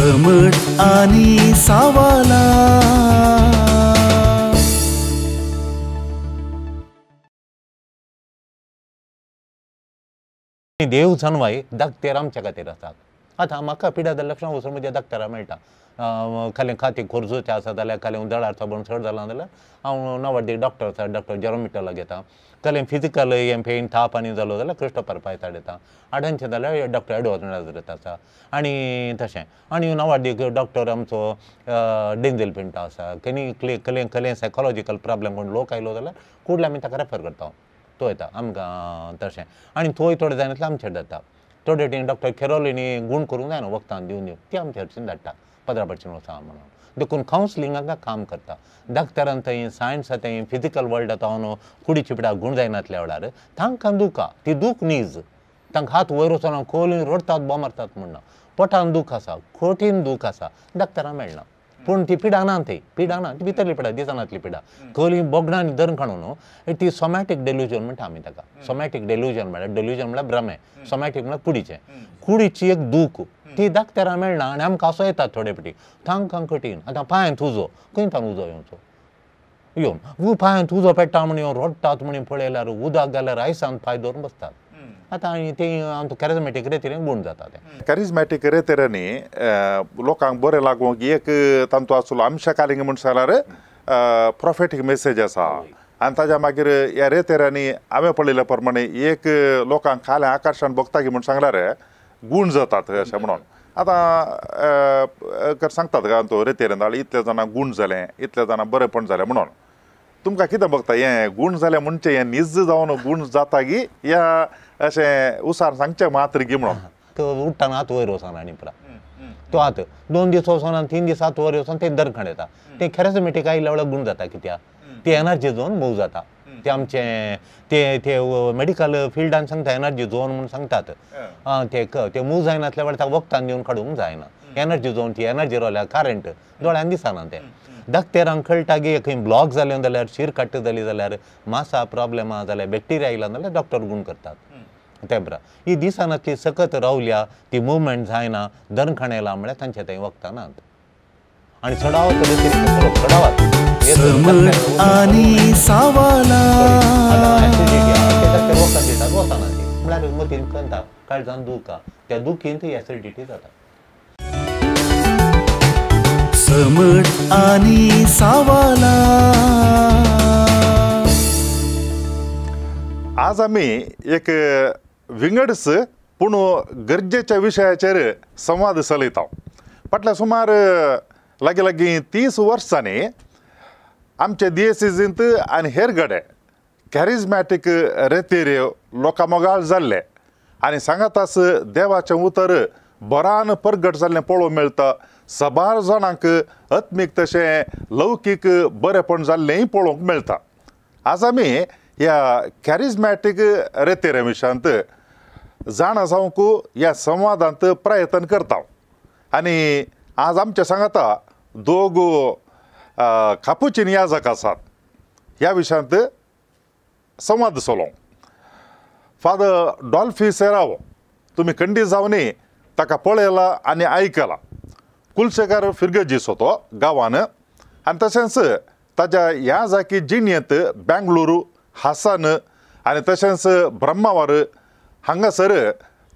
समट आनी सावाला। देव जानवाय दाक्तेर आमच्या खातीर आसात। आतां म्हाका पिडा जाल्यार लक्षणां वचून म्हज्या दाक्तेरा मेळटा। खालें खाती खोरजोचें आसा जाल्यार खालें जळार साबण चड जालां जाल्यार हांव नवाडीक डॉक्टर आसा डॉक्टर जेरोम मिटलाक घेता। खालें फिजिकल हें पेन ताप आनी जालो जाल्यार क्रिस्टोफर पायसाड येता। आडांचें जाल्यार डॉक्टर एडवर्ड नाजरेत आसा आनी तशें आनी नवाडीक डॉक्टर आमचो डेंझल पिंटो आसा। केनी कलें कलें सायकोलॉजिकल प्रॉब्लम कोण लोक आयलो जाल्यार कुडले आमी ताका रेफर करता, तो येता आमकां तशें आनी थंय थोडे जायना आमचेर जाता। थोडे टी डॉक्टर खेरोलिनी गूण करूंक जायना वखदां दिवन दिवन ती आमचे हरशीन धाडटा 15 पर्सेंट वचा म्हणून। देखून कावन्सिलिंगाक काम करता डॉक्टरान थंय सायन्स थंय फिजिकल वर्ल्ड आतां कुडीची पिडा गूण जायनातल्या वेळार तांकां दुखा ती दूख नीज तांकां हात वयर वचोन खोल रडटात बोम मारतात म्हणना पोटान दूख आसा कठीण दूख आसा डॉक्टरां मेळना पूण ती पिडा ना ती पिडा ना ती भितरली पिडा दिसनातली पिडा खोली बोगडां आनी धरून काडून न्हू ती सोमॅटीक डेल्युजन म्हणटा आमी ताका। सोमॅटीक डेल्युजन म्हळ्यार डेल्युजन म्हळ्यार भ्रमे, सोमॅटीक म्हळ्यार कुडीचें कुडीची एक दूख ती दाक्तेरां मेळना आनी आमकां असो येतात थोडे फावटी तांकां कठीण। आतां पांयांत उजो खंय तांकां उजो येवचो येवन पांयांत उजो पेट्टा म्हण येवन रडटात म्हण पळयल्यार उदक घाल्यार आयसान पांय दवरून बसतात। आतां आनी ते आमचो कॅरिजमॅटीक रेतेरेन गूण जाता तें कॅरिजमॅटीक रेतेरांनी लोकांक बरें लागूंक एक तांचो आसलो आमच्या कालिंग म्हण सांगल्यार प्रोफेटीक मेसेज आसा आनी ताज्या मागीर ह्या रेतेरांनी हांवें पळयल्या प्रमाणे एक लोकांक खालें आकर्शण भोगता की म्हण सांगल्यार गूण जातात अशें म्हणून। आतां सांगतात गा तो रेतेरेन जाल्यार इतले जाणां गूण जालें इतले जाणां बरेंपण जालें म्हणून तुमकां कितें बघता हें गूण जालें म्हणचें हें नीज जावन गूण जाता की या अशें उसार सांगचें मात्र गी म्हणून? तो उठ्ठाना हात वयर वचना आनी पुरा तो हात 2 दीस वचना 3 दीस हात वयर वचोन ते दरखण येता ते कॅरिजमॅटीक आयिल्ल्या वेळार गूण जाता कित्याक ती एनर्जी झोन मूव जाता ते आमचें ते ते मेडिकल फिल्डान सांगता एनर्जी झोन म्हणून सांगतात ते ते मूव जायनातल्या वेळार ताका वखदान दिवन काडूंक जायना एनर्जी झोन ती एनर्जी रोवल्यार करंट दोळ्यान दिसना तें दाक्तेरांक कळटा गे खंय ब्लॉक जालें जाल्यार शीर काट्ट जाली जाल्यार मासा प्रॉब्लेम आहा जाल्यार बॅक्टेरिया आयला जाल्यार डॉक्टर गूण करतात ते बरा ही दिसनातली सकत रावल्या ती मुवमेंट जायना दरखण येयला म्हळ्यार तांचे थंय वखदां नात आनी चडावत चडावत आनी सावाला वखदां दितात वचना ती म्हळ्यार मतीन करता काळजान दुखा त्या दुखीन ती एसिडिटी जाता। समट आनी सावाला। आज आमी एक विंगडस पूण गरजेच्या विशयाचेर संवाद चलयता। फाटल्या सुमार लागीं लागीं 30 वर्सांनी आमचे दियेसीजींत आनी हेर गडे कॅरिजमॅटीक रेतेर लोकां मोगाळ जाल्ले आनी सांगाताच देवाचें उतर बरान परगट जाल्लें पळोवंक मेळटा। सबार जाणांक आत्मीक तशें लौकीक बरेंपण जाल्लेंय पळोवंक मेळटा। आज आमी ह्या कॅरिजमॅटीक रेतेरे विशयांत जाणा जावंक ह्या संवादांत प्रयत्न करता आनी आज आमच्या सांगाता दोग कापुचीन याजक आसात ह्या विशयांत संवाद चलोवंक। फादर डॉल्फी सेरावो तुमी खंडीत जावनी ताका पळयला आनी आयकला। कुलशेकार फिरगजीसो तो गांवान आनी तशेंच ताज्या ह्या जाकी जिणेंत बेंगळुरू हासन आनी तशेंच ब्रह्मावर हांगासर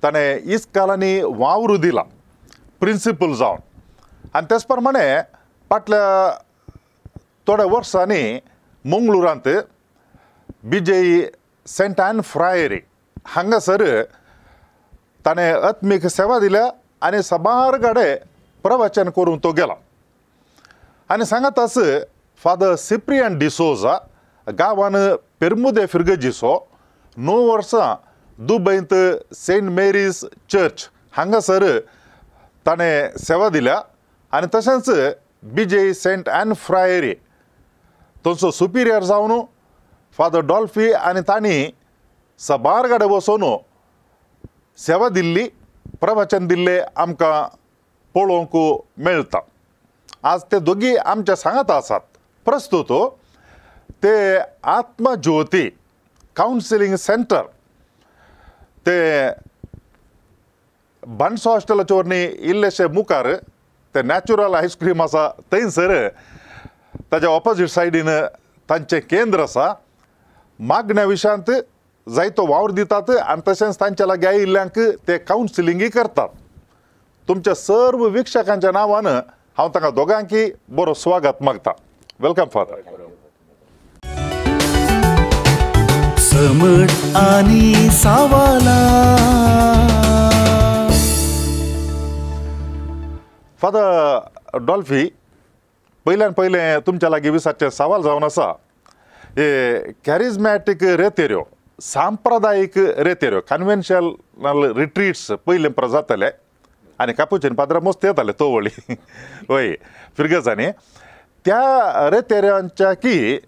ताणें इस्कालांनी वावर दिला प्रिंसिपल जावन आनी तेच प्रमाणे फाटल्या थोड्या वर्सांनी मंगळुरांत बिजय सेंट एन फ्रायरी हांगासर ताणें आत्मीक सेवा दिल्या आनी साबार गडे प्रवचन करून तो गेला। आनी सांगाताच फादर सिप्रियन डिसोजा गांवान पेरमुदे फिरगजीसो 9 वर्सां दुबयंत सेंट मेरीज चर्च हांगासर ताणें सेवा दिल्या आनी तशेंच बिजय सेंट एन फ्रायरी थंयचो सुपिरियर जावन फादर डॉल्फी आनी तांणी साबार गाडे वचून सेवा दिल्ली प्रवचन दिल्ले आमकां पळोवंक मेळटा। आज ते दोगी आमच्या सांगात आसात। प्रस्तुत ते आत्मज्योती कावन्सिलींग सेंटर ते बाणसो हॉस्टेलाचे वरनी इल्लेशे मुखार ते नॅचरल आयस्क्रीम आसा थंयसर ताच्या ऑपोजीट सायडीन तांचें केंद्र आसा. मागण्या विशयांत जायतो वावर दितात आनी तशेंच तांच्या लागीं आयिल्ल्यांक ते कावन्सिलिंगूय करतात. तुमच्या सर्व वीक्षकांच्या नांवान हांव तांकां दोगांकय बरो स्वागत मागता. Welcome father. समट आनी सावाला. फादर डॉल्फी, पयल्यान पयलें तुमच्या लागीं विचारचें सवाल जावन आसा, हे कॅरिजमॅटीक रेतेऱ्यो, सांप्रदायीक रेतेऱ्यो, कन्व्हेन्शनल रिट्रीट्स पयलें परत जाताले आनी कापुचीन पाद्रा मस्त येताले तोवळी वय फिरगजांनी. त्या रेतेऱ्यांच्या की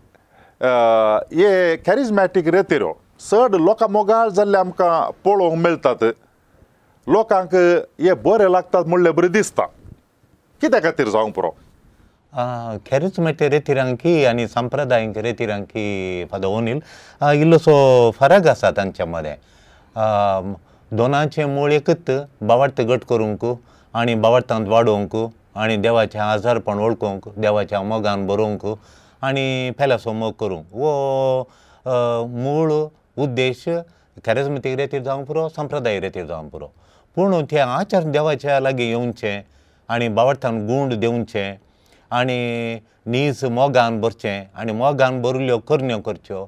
हे कॅरिजमॅटीक रेतेऱ्यो चड लोकां मोगाळ जाल्ले आमकां पळोवंक मेळटात. लोकांक हे बरें लागतात म्हणले बरें दिसता. कित्या खातीर जावंक पुरो? कॅरिजमॅटीक रेतिरांकी आनी सांप्रदायीक रेतिरांकी फादर ओनील इल्लोसो फरक आसा तांच्या मदें. दोनांचें मूळ एकच, बावार्थ घट करूंक आनी बावार्थांत वाडोवंक आनी देवाचें आजारपण वळखूंक, देवाच्या मोगान बरोवंक आनी पेल्याचो मोग करूंक, हो मूळ उद्देश कॅरिजमॅटीक रेतीर जावंक पुरो, सांप्रदायीक रेतीर जावंक पुरो. पूण ते आचार देवाच्या लागीं येवचें आनी बावार्थान गूंड दिवचें आनी नीज मोगान भरचें आनी मोगान भरिल्ल्यो करण्यो करच्यो,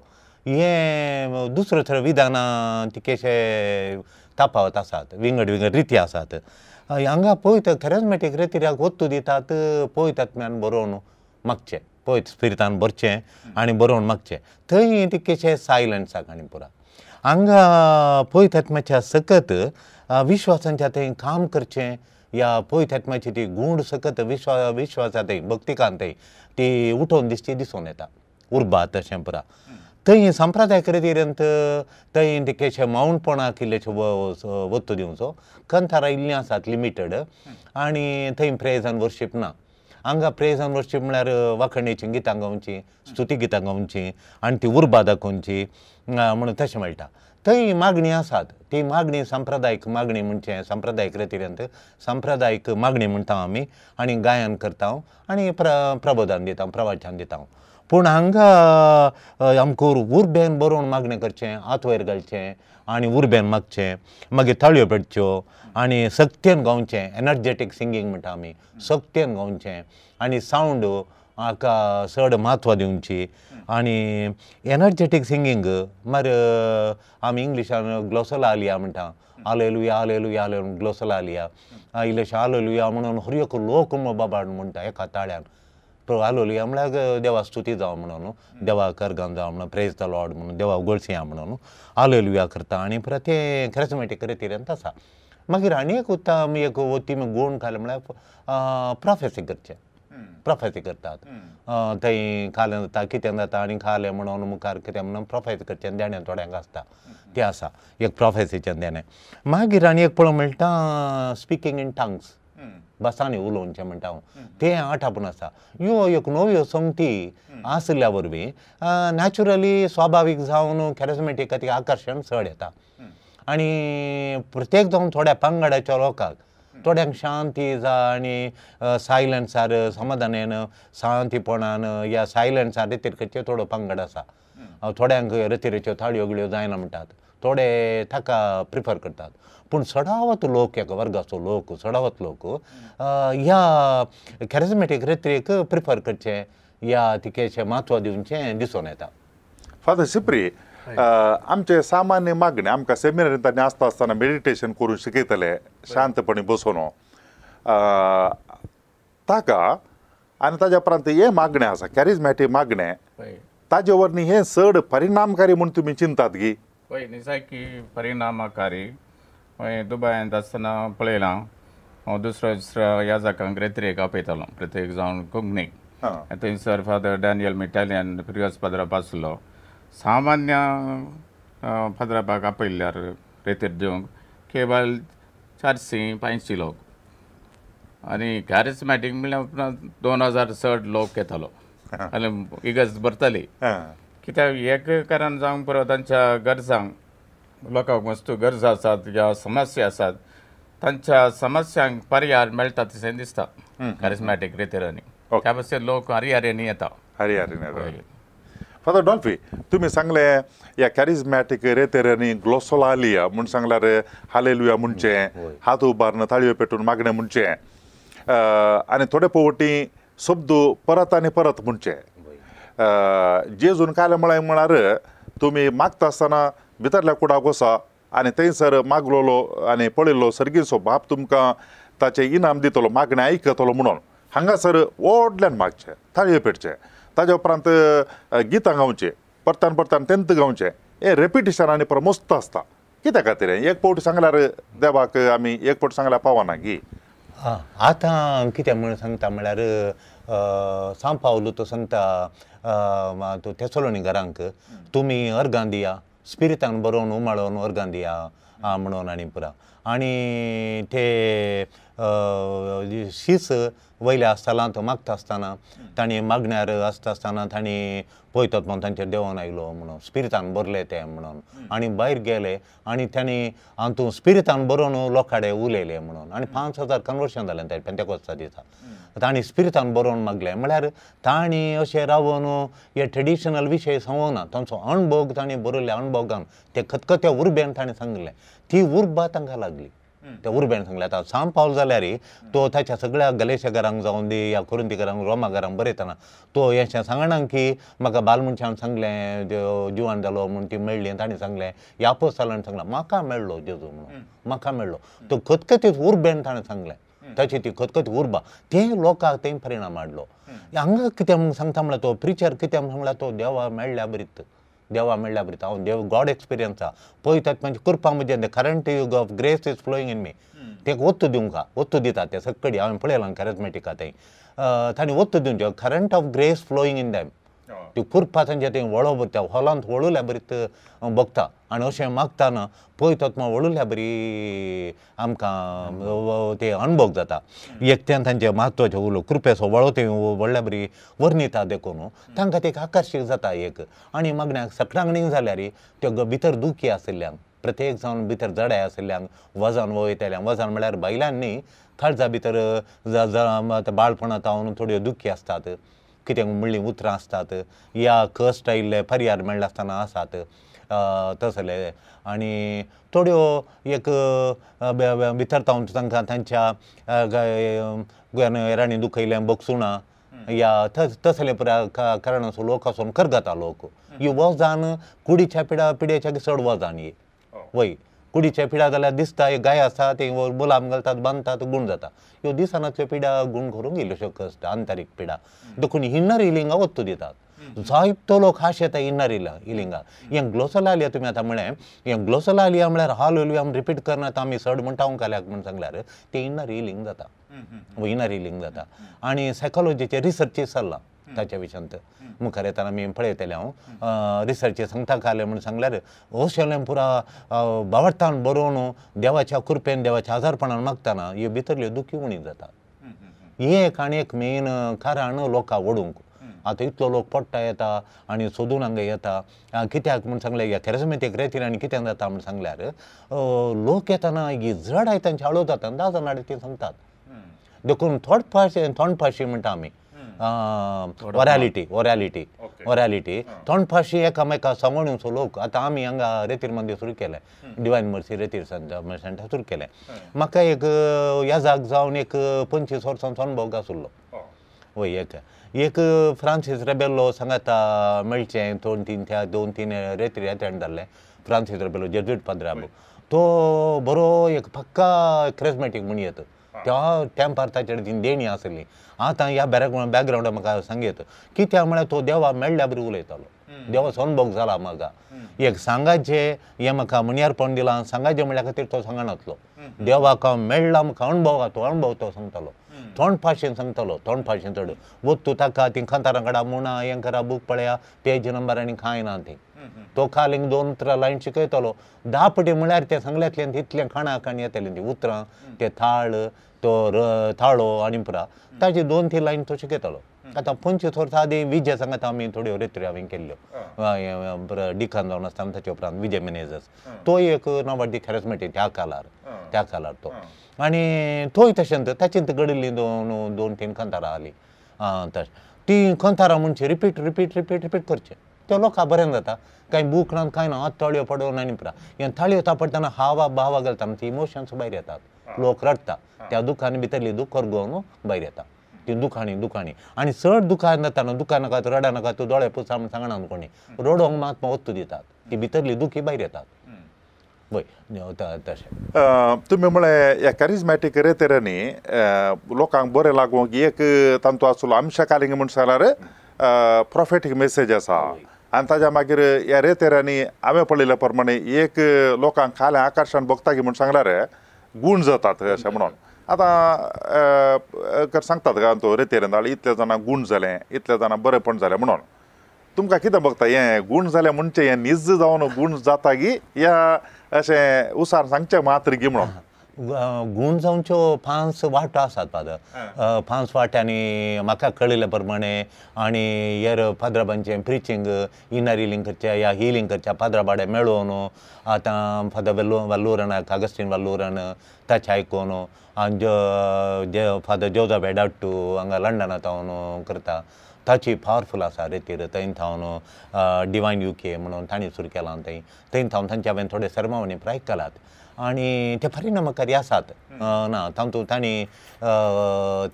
हें दुसऱ्यो थोड्यो विधानां तिकेशे तफावत आसात, विंगड विंगड रिती आसात. हांगा पळयता कॅरिजमॅटीक रेतिराक वत्तू दितात, पळयतात आत्म्यान बरोवन मागचें, पळयत स्पिरितान भरचें आनी बरोवन मागचें. थंय तितकेशें सायलंस आसा आनी पुरा. हांगा पळयत आत्म्याच्या सकत विश्वासांच्या थंय काम करचें या पळयत आत्म्याची ती गूंड सकत विश्वासा थंय भक्तिकान थंय ती उठोवन दिसची दिसून येता उर्बा तशें पुरा. थंय सांप्रदायीक रितींत थंय तितकेशें माऊंडपणाक इल्लेशें वत्तू दिवचो, कंथारां इल्लीं आसात लिमिटेड आनी थंय प्रेज आनी वर्शीप ना. हांगा प्रेज आनी वर्शीप म्हळ्यार वाखणेचीं गितां गावचीं, स्तुती गितां गावचीं आनी ती उर्बा दाखोवची म्हणून तशें मेळटा. थंय मागणी आसात, ती मागणी सांप्रदायीक मागणी म्हणचें, सांप्रदायीक रितींत सांप्रदायीक मागणी म्हणटा आमी आनी गायन करता आनी प्रबोधन दिता, प्रवचन दिता. पूण हांगा आमकां उर्बेन बरोवन मागणें करचें, हात वयर घालचें आनी उर्बेन मागचें, मागीर ताळयो पेटच्यो आनी सक्तेन गावचें, एनर्जेटीक सिंगींग म्हणटा आमी, सक्तेन गावचें आनी सावंड हाका चड म्हत्व दिवची आनी एनर्जेटीक सिंगींग मागीर आमी इंग्लिशान ग्लोसोलालिया म्हणटा, आलेलुया आलेलुया आलेलुया ग्लोसोलालिया, इल्लेशें आलेलुया म्हणून हर एक लोक बाबा म्हणटा एका ताळ्यान. आलोलिया म्हळ्यार देवा स्तुती जावं म्हणून, देवा करगान जावं म्हणून, प्रेज the Lord म्हणून, देवा गोळसिया म्हणून आलेलुया करता आनी परत तें कॅरिजमॅटीक रितींत आसा. मागीर आनी एक उरता एक ती गूण घालें म्हळ्यार प्रोफेसी करचें, प्रोफेसी करतात. थंय खालें जाता कितें जाता आनी खालें म्हणून मुखार कितें म्हणून प्रोफेसी करचें देणें थोड्यांक आसता, तें आसा एक प्रोफेसीचें देणें. मागीर आनी एक पळोवंक मेळटा स्पिकींग इन टंग्स, भासांनी उलोवचें म्हणटा हांव, तें आठापूण आसा. ह्यो एक नव्यो संगती आशिल्ल्या वरवीं नॅचरली स्वाभावीक जावन कॅरिजमॅटीक खातीर आकर्शण चड येता आनी प्रत्येक जावन थोड्या पंगडाच्या लोकांक, थोड्यांक शांती जा आनी सायलन्सार समाधानेन शांतीपणान या सायलन्सार रितीर करचे थोडो पंगड आसा. थोड्यांक रितीरेच्यो थाळयो बिळयो जायना म्हणटात, थोडे ताका प्रिफर करतात. पूण चडावत लोक एका वर्गाचो लोक चडावत लोक ह्या कॅरिजमॅटीक रितीक प्रिफर करचें या तिकेचें म्हत्व दिवचें दिसून येता. फादर सिप्री, आमचे सामान्य मागणे आमकां सेमिनारींत आसता आसतना मेडिटेशन करून शिकयतले शांतपणी बसून ताका आनी ताज्या उपरांत हें मागणें आसा कॅरिजमॅटीक मागणें, ताजे वरवीं हें चड परिणामकारी म्हूण तुमी चिंतात गी? पळय निजायकी परिणामकारी. हय, दुबायांत आसतना पळयलां हांव दुसऱ्या दुसऱ्या याजकांक रेत्रेक आपयतालो, प्रत्येक जावन कोंकणीक. थंयसर फादर डॅनियल मिटालियन प्रियोस पाद्राप आसलो. सामान्य फादरापाक आपयल्यार रेतीर दिवंक केवल 400-500 लोक आनी कॅरिजमॅटीक म्हणल्यार उपरांत 2000 चड लोक येतालो आनी इगर्ज भरताली. कित्याक एक कारण जावंक पुरो तांच्या गरजांक, लोकांक वस्तू गरजा आसात या समस्या आसात तांच्या समस्यांक पर्याय मेळटा तशें दिसता कॅरिस्मॅटीक रेतेरांनी. त्या पासून लोक हरिहरेंनी येता. हरिहरेंनी. फादर डॉल्फी, तुमी सांगलें ह्या कॅरिज्मॅटीक रेतेरांनी ग्लोसोलालिया म्हूण सांगल्यार हालेलुया म्हणचें, हात उबारून ताळयो पेटून मागणें म्हणचें आनी थोडे फावटी शब्द परत आनी परत म्हणचें. जेजून काले म्हळ्यार म्हळ्यार तुमी मागता आसतना भितरल्या कुडाक वसा आनी थंयसर मागलोलो आनी पळयल्लो सर्गीचो बाप तुमकां ताचें इनाम दितलो, मागणें आयकतलो म्हणून हांगासर व्हडल्यान मागचें, ताळयो पेटचें, ताज्या उपरांत गितां गावचें, परतान परतान तेंत गावचें. हें रेपिटिशन आनी परमस्त आसता. कित्या खातीर एक फावट सांगल्यार देवाक आमी एक फावट सांगल्यार पावना गी? आतां कितें म्हूण सांगता म्हळ्यार सांव पावलू तो सांगता थेसलोनी घरांक तुमी अर्गां दिया, स्पिरितान बरोवन उमाळोवन अर्गां दिया म्हणून आनी पुरा. आनी ते शीस वयल्या स्थलांत मागता आसतना तांणी मागण्यार आसता आसतना तांणी पळयतात म्हणून तांचेर देंवोन आयलो म्हणून स्पिरितान भरले ते म्हणून आनी भायर गेले आनी तांणी हातूंत स्पिरितान बरोवन लोकां कडेन उलयले म्हणून आनी 5000 कन्वर्शन जालें ते पेंतेकोस्ता दिसा. तांणी स्पिरितान बरोवन मागलें म्हळ्यार तांणी अशें रावन हे ट्रेडिशनल विशय सांगना, तांचो अणभोग तांणी बरयल्ल्या अणभोगान ते खतखत्या उर्बेन तांणी सांगलें, ती उर्बा तांकां लागली. त्या उर्बेन सांगलें. आतां सांव पावल जाल्यार तो ताच्या सगळ्या गलेशा घरांक जावन दी या कोरिंती घरांक रोमा घरांक बरयतना तो हें सांगना की म्हाका बाल मनशान सांगलें जिवान जालो म्हूण ती मेळ्ळी तांणी सांगलें, ह्या आपोस्तालान सांगलें म्हाका मेळ्ळो जेजू म्हणून म्हाका मेळ्ळो. तो खतखतीत उर्बेन ताणें सांगलें, ताची ती खतखती उर्बा ते लोकांक थंय परिणाम हाडलो. हांगा कितें म्हूण सांगता म्हळ्यार तो प्रिचर कितें म्हूण सांगल्यार तो देवा मेळ्ळ्या बरीत, देवा मेळ्ळ्या बरीत हांव देव गॉड एक्सपिरियन्स आहा पळयतात म्हणजे कृपा म्हजें the current of grace is flowing in me. ते ओत्तू दिवंक ओत्तू दितात ते सक्कडी हांवें पळयलां कॅरिज्मॅटिका थंय तांणी ओत्तू दिवचें current of grace flowing in them. ती कृपा तांच्या थंय वळो त्या हॉलांत वळुल्या बरीत बगता आनी अशें मागतना पळयतात मागीर वळुल्या बरी आमकां ते अणभव जाता. एकट्यान तांचे म्हत्वाचें उलो कृपेचो वळो ते व्हडल्या बरी वर्णिता देखून तांकां ते आकर्शीत जाता एक. आनी मागण्याक सकटांगणी जाल्यार त्यो भितर दुखी आशिल्ल्यांक प्रत्येक जावन भितर जडाय आशिल्ल्यांक वजन वयतल्यांक, वजन म्हळ्यार बायलांनी न्ही काळजा भितर बाळपणांत जावन थोड्यो दुखी आसतात, कितें म्हणलीं उतरां आसतात या कश्ट आयिल्ले पर्याय मेळ्ळे आसतना आसात तसले आनी थोड्यो एक भितर तावन तांकां तांच्या हेरांनी दुखयलें बगसुणां या तसले पुराय कारणाचो लोक आसून करगता लोक ही वजन कुडीच्या पिडा पिड्याच्या चड वजन ही वय कुडीच्या पिडा जाल्यार दिसता एक गाय आसा ते बुलाम घालतात बांदतात गूण जाता, ह्यो दिसनातल्यो पिडा गूण करूंक इल्ल्योश्यो कश्ट आंतरीक पिडा देखून इनर हिलिंगा वत्तू दितात. जायतो लोक हाश येता इनर हिलिंगा. हें ग्लोसोलालिया तुमी आतां म्हळें, हें ग्लोसोलालिया म्हळ्यार हालेलुया आमी रिपीट करनात आमी चड म्हणटा काल्याक म्हूण सांगल्यार तें इनर हिलिंग जाता, इनर हिलिंग जाता. आनी सायकोलॉजीचें रिसर्चूय चल्लां ताच्या विशयांत मुखार येतना आमी पळयतलें हांव रिसर्च सांगता कालें म्हूण सांगल्यार अशें पुरा बावडतान बरोवन देवाच्या कृपेन देवाच्या आजारपणान मागतना ह्यो भितरल्यो दुखी उणी जाता. हें एक आनी एक मेन कारण लोकांक ओडूंक. आतां इतलो लोक पडटा येता आनी सोदून हांगा येता कित्याक म्हूण सांगल्यार ह्या कॅरिज्मॅटीक रेतीर आनी कितें जाता म्हूण सांगल्यार लोक येतना ही जडाय तांची हाळू जाता 10 जाणां ती सांगतात. देखून थोडपाशी तोंडपाशी म्हणटा आमी ओरॅलिटी ओरॅलिटी ओरॅलिटी तोंडपाशी एकामेका सांगोवचो लोक. आतां आमी हांगा रेतीर मंदीर सुरू केलें, डिवायन मर्सी रेतीर सेंटर सुरू केलें. म्हाका एक याजाक जावन एक 25 वर्सांचो अणभव आशिल्लो. वय एक एक फ्रांसीस रेबेलो सांगाता मेळचें 2-3 त्या 2-3 रेतीर अटेंड जाल्लें. फ्रांसीस रेबेलो जेजुईट पाद्राबो तो बरो एक पक्का क्रेजमॅटीक म्हण येता त्या तेंपार ताचेर ती देणी आसली. आतां ह्या बॅकग्रावंडार म्हाका सांगयत कित्याक म्हळ्यार तो देवा मेळ्ळ्या बरी उलयतालो, देवाचो अणभव जाला म्हाका एक सांगाचें हें म्हाका म्हणयारपण दिलां सांगाचें म्हणल्या खातीर तो सांगनातलो, देवाक हांव मेळ्ळा म्हाका अणभव आहा तो अणभव तो सांगतालो, तोंड भाशेन सांगतालो, तोंड भाशेन चड वत्तू ताका ती कांतारां काडा मुणा हें करा बूक पळया पेज नंबर आनी कांय ना ती तो खालींग 2 उतरां लायन शिकयतलो 10 पटी म्हळ्यार तें सांगल्यांतल्यान तितलें खाणां खाण येतलें ती उतरां ते थाळ तो थाळो आनी पुरा ताची 2-3 लायन तो शिकयतलो. आतां 25 वर्सां आदीं विजय सांगता आमी थोड्यो रेत्री हांवें केल्ल्यो डिकान जावन आसतना ताचे उपरांत विजय मिनेजस तो एक नांवाडी खॅरिज्मॅटीक त्या कालार तो आनी थंय तशें ताचेंत घडिल्लीं दोन दोन तीन कांतारां आली तशें तीं कांतारां म्हणचे रिपीट रिपीट रिपीट रिपीट करचें ते लोकांक बरें जाता कांय बूक ना कांय ना हात ताळयो पडोवन आनी पुरा हें ताळयो तापडटना हावा भावा घालता ती इमोशन्स भायर येतात लोक रडटा त्या दुखांनी भितरली दूख करगोवन भायर येता ती दुखांनी दुखांनी आनी चड दुखां जाता न्हू दुखां नाका तूं रडा नाका तूं दोळे पुसा म्हूण सांगना कोणी रडोंक मात वत्तू दितात ती भितरली दुखी भायर येतात वय तशें. तुमी म्हळें ह्या कॅरिजमॅटीक रेतेरांनी लोकांक बरें लागूंक एक तांचो आसलो आमच्या कालिंग म्हण सांगल्यार प्रोफेटीक मेसेज आसा आनी ताज्या मागीर ह्या रेतेरांनी हांवें पळयल्या प्रमाणे एक लोकांक खालें आकर्शण भोगता की म्हूण सांगल्यार गूण जातात अशें म्हणून आतां सांगतात का तो रेतेरान जाल्यार इतले जाणां गूण जालें इतले जाणां बरेंपण जालें म्हणून तुमकां कितें बघता हें गूण जालें म्हणचें हें नीज जावन गूण जाता की या अशें उसार सांगचें मात्र गी म्हणून? गूण जावच्यो पांच वाटो आसात फादर. पांच वाट्यांनी म्हाका कळिल्ले प्रमाणे आनी हेर फादराबांचें प्रिचींग इनर हिलींग करचें या हिलींग करचें फादरा बाडे मेळोवन आतां फादर वल्लूरनाक अगस्टीन वल्लूरन ताचें आयकून आनी फादर जोजफ एडाट्टू हांगा लंडना थावन करता ताची पावरफूल आसा रेतीर थंय थावन डिवायन युके म्हणून तांणी सुरू केलां थंय थंय थावन तांचे हांवें थोडे सरमावणी प्राय केलात आनी ते परिणामकारी आसात ना तातूंत तांणी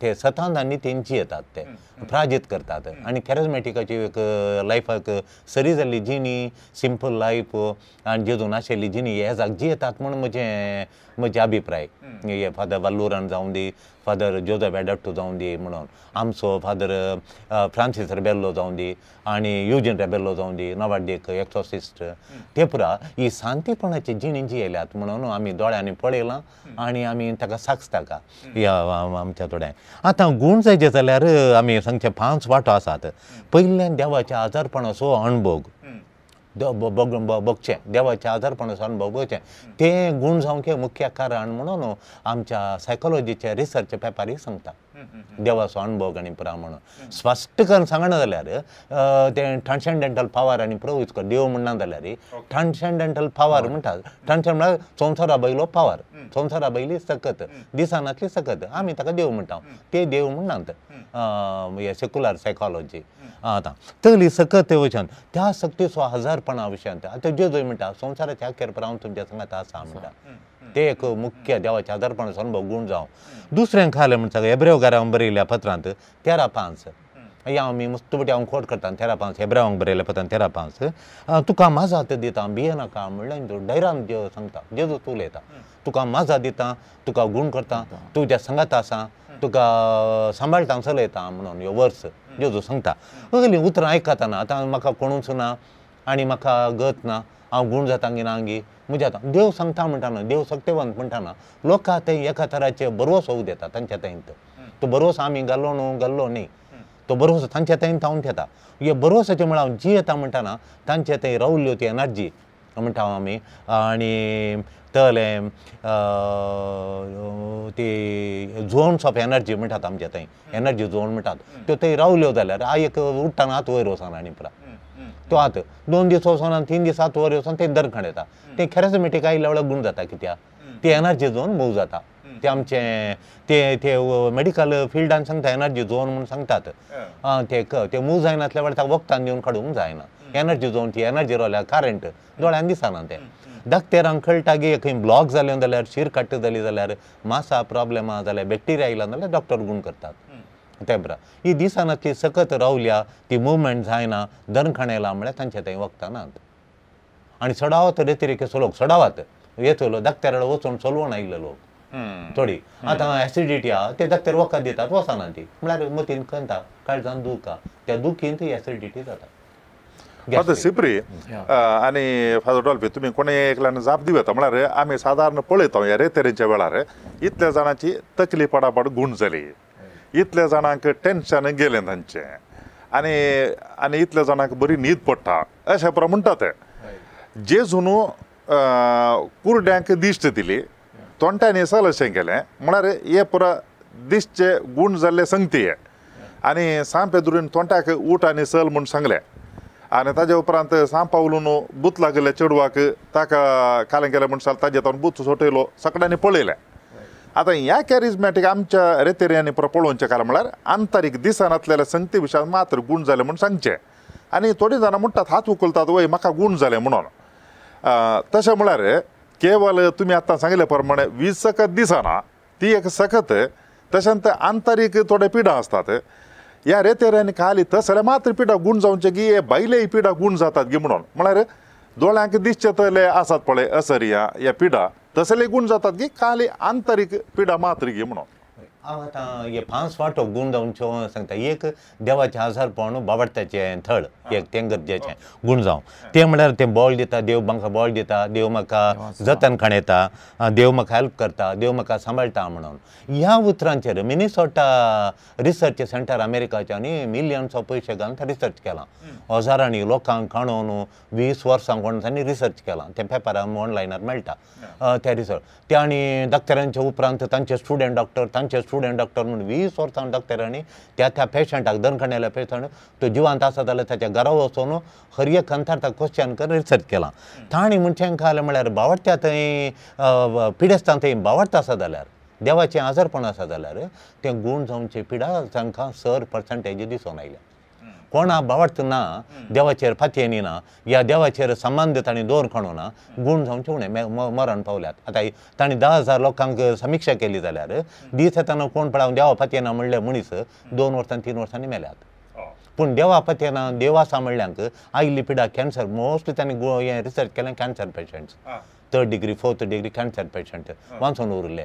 ते सतान आनी तेंची येतात ते प्राजीत करतात आनी कॅरिजमॅटिकाची एक लायफाक सरी जाल्ली जिणी सिंपल लायफ आनी जेजून आशिल्ली जिणी हेजाक जियेतात म्हूण म्हजें म्हजे अभिप्राय हे फादर वल्लूरन जावं दी फादर जोजफ एडट्टू जावं दी म्हणून आमचो फादर फ्रांसीस रेबेल्लो जावं दी आनी युजीन रेबेल्लो जावं दी नवाड्यक एक्सॉसिस्ट ते पुरा ही शांतीपणाची जिणी जियेल्यात म्हणून आमी दोळ्यांनी पळयलां आनी आमी ताका साक्ष ताका ह्या आमच्या थोड्यांक. आतां गूण जायचे जाल्यार आमी सांगचे पांच वांटो आसात. पयल्यान देवाच्या आजारपणाचो अणभोग बघचें देवाच्या आजारपणाचो अणभव भोगचें तें गूण जावंक मुख्य कारण म्हणून आमच्या सायकोलॉजीचे रिसर्च पेपरूय सांगता देवाचो अणभव आनी पुरा म्हणून स्पश्ट करून सांगना जाल्यार तें ट्रान्सेंडेंटल पावर आनी प्रोव कर देव म्हणना जाल्यार ट्रान्सेंडेंटल पावर म्हणटात. ट्रान्सेंड म्हळ्यार संवसारा बयलो पावर संवसारा बयली सकत दिसनातली सकत आमी ताका देव म्हणटा ते देव म्हणनात हे सेक्युलर सायकोलॉजी. आतां तली सकत वचन त्या सक्तीचो हजारपणा विशयांत आतां जेजू म्हणटा संवसाराच्या अखेर पर हांव तुमच्या सांगात आसा म्हणटा ते एक मुख्य देवाच्या आदारपणाचो अणभव गूण जावं. दुसरें खालें म्हणटा हेब्रेवकारांक बरयल्या पत्रांत 13:5 ह्या आमी मुस्तपटी हांव कोट करता 13:5 हेब्रेवांक बरयल्या पत्रांत 13:5 तुका माजात दिता भियेनाका म्हणल्यार धैर्यान सांगता जेजू उलयता तुका माजा दिता तुका गूण करता तुज्या सांगात आसा तुका सांबाळटा चलयता म्हणून ह्यो वर्स जेजू सांगता. असलीं उतरां आयकतना आतां म्हाका कोणूच ना आनी म्हाका गत ना हांव गूण जाता गी ना गी म्हज्या आतां देव सांगता म्हणटा ना देव सक्तेवंत म्हणटा ना लोकां थंय एका तराचे बरोसो येता तांच्या थंयत तो बरोसो आमी घालो न्हू घाल्लो न्ही तो बरोसो तांच्या थंय थावन येता हे बरोसाचे म्हळ्यार हांव जियेता म्हणटा ना तांचे थंय रावल्यो ती एनर्जी म्हणटा आमी आनी तलें ती झोन्स ऑफ एनर्जी म्हणटात आमच्या थंय एनर्जी झोन म्हणटात त्यो थंय रावल्यो जाल्यार एक उठ्ठाना हात वयर वचना आनी पुरा तो हात 2 दीस वचना 3 दीस हात वयर वचोन तें दरखण येता तें कॅरिजमॅटीक आयिल्ल्या वेळार गूण जाता कित्याक ती एनर्जी झोन मूव जाता ते आमचें ते ते मेडिकल फिल्डान सांगता एनर्जी झोन म्हूण सांगतात ते ते मूव जायनासल्या वेळार ताका वखदान दिवन काडूंक जायना एनर्जी झोन ती एनर्जी रावल्यार करंट दोळ्यान दिसना तें डॉक्टरांक कळटा की खंय ब्लॉक जालें जाल्यार शीर काट्ट जाली जाल्यार मासा प्रॉब्लेम आहा जाल्यार बॅक्टेरिया आयला जाल्यार डॉक्टर गूण करतात ते बरा ही दिसनातली सकत रावल्या ती मुवमेंट जायना दणखाण येयला म्हळ्यार तांचे थंय वखदां नात आनी चडावत रेतिरेकेचो लोक चडावत येतलो डॉक्टरा वचून चलोवन आयिल्ले लोक थोडी आतां एसिडिटी आहा ते डॉक्टर वखद दितात वचना ती म्हळ्यार मतीन खंता काळजान दूख आहा त्या दुखीन ती एसिडिटी जाता. फादर सिप्री आनी फादर डॉल्फी तुमी कोणी एकल्यान जाप दिवं येता म्हळ्यार आमी सादारण पळयता ह्या रेतेरेच्या वेळार इतल्या जाणांची तकली पडापड गूण जाली इतल्या जाणांक टेन्शन गेलें तांचें आनी आनी इतल्या जाणांक बरी न्हीद पडटा अशें पुरो म्हणटा ते जेजून कुरड्यांक दिश्ट दिली तोंड्यांनी सल अशें केलें म्हळ्यार हे पुरा दिश्टचे गूण जाल्ले संगती आनी सांप एदुरीन तोंड्याक उठ आनी सल म्हूण सांगलें आनी ताजे उपरांत सांपा उलोवन बूत लागिल्ल्या चेडवाक ताका कालें केलें म्हण साल ताजे तावन बूत सोटयलो सगळ्यांनी पळयलें. आतां ह्या कॅरिजमॅटीक आमच्या रेतेऱ्यांनी पळोवचें काल म्हळ्यार आंतरीक दिसनातलेल्या संगती विशयान मात्र गूण जाले म्हूण सांगचें आनी थोडीं जाणां म्हणटात हात उखलतात वय म्हाका गूण जालें म्हणून. तशें म्हळ्यार केवल तुमी आतां सांगिल्ले प्रमाणे वीज सकत दिसना ती एक सकत, तशेंच आंतरीक थोडे पिडा आसतात. ह्या रेतेऱ्यांनी खाली तसले मात्र पिडा गूण जावचे की हे भायलेय पिडा गूण जातात गी म्हणून, म्हळ्यार दोळ्यांक दिसचे तले आसात पळय असरिया ह्या पिडा तसले गूण जातात की खाली आंतरीक पिडा मात्र गी म्हणून. हांव आतां हे पांच वांटो गूण जावच्यो सांगता. एक देवाचें आजारपण बावडटाचें थळ एक तें गरजेचें गूण जावं. तें म्हळ्यार तें बळ दिता, देव म्हाका बळ दिता, देव म्हाका जतन खाणयता, देव म्हाका हेल्प करता, देव म्हाका सांबाळटा म्हणून. ह्या उतरांचेर मिनिसोटा रिसर्च सेंटर अमेरिकाच्या आनी मिलियन्स ऑफ पयशे घालून रिसर्च केलां. हजारांनी लोकांक काणून 20 वर्सां कोण तांणी रिसर्च केलां, तें पेपरार ऑनलायनार मेळटा त्या रिसर्च. ते आनी डॉक्टरांच्या उपरांत तांचे स्टुडंट डॉक्टर, तांचे स्टुडंट डॉक्टर म्हणून 20 वर्सां डॉक्टरांनी त्या त्या पेशंटाक दनखणेल्या पेशंट तो जिवांत आसा जाल्यार ताच्या घरा वचून हर एक अंतर ताका क्वेश्चन करून रिसर्च केलां. तांणी म्हणचें खालें म्हळ्यार बावडत्या थंय पिडेस्तां थंय बावडटा आसा जाल्यार देवाचें आजारपण आसा जाल्यार तें गूण जावचे पिडा तांकां सर पर्संटेज दिसून आयल्या. कोणा बावडत ना, देवाचेर फातयेनी ना, या देवाचेर संबंद तांणी दवर खणो ना, गूण जावचे उणें मरण पावल्यात. आतां तांणी 10,000 लोकांक समिक्षा केली जाल्यार दीस येतना कोण पळय हांव देवा फातयेना म्हणलें मनीस 2 वर्सां 3 वर्सांनी मेल्यात. पूण देवा फातयेना देव आसा म्हणल्यांक आयिल्ली पिडा कॅन्सर मोस्टली तांणी हें रिसर्च केलें cancer patients 3rd degree 4th degree cancer patient वांचून उरिल्ले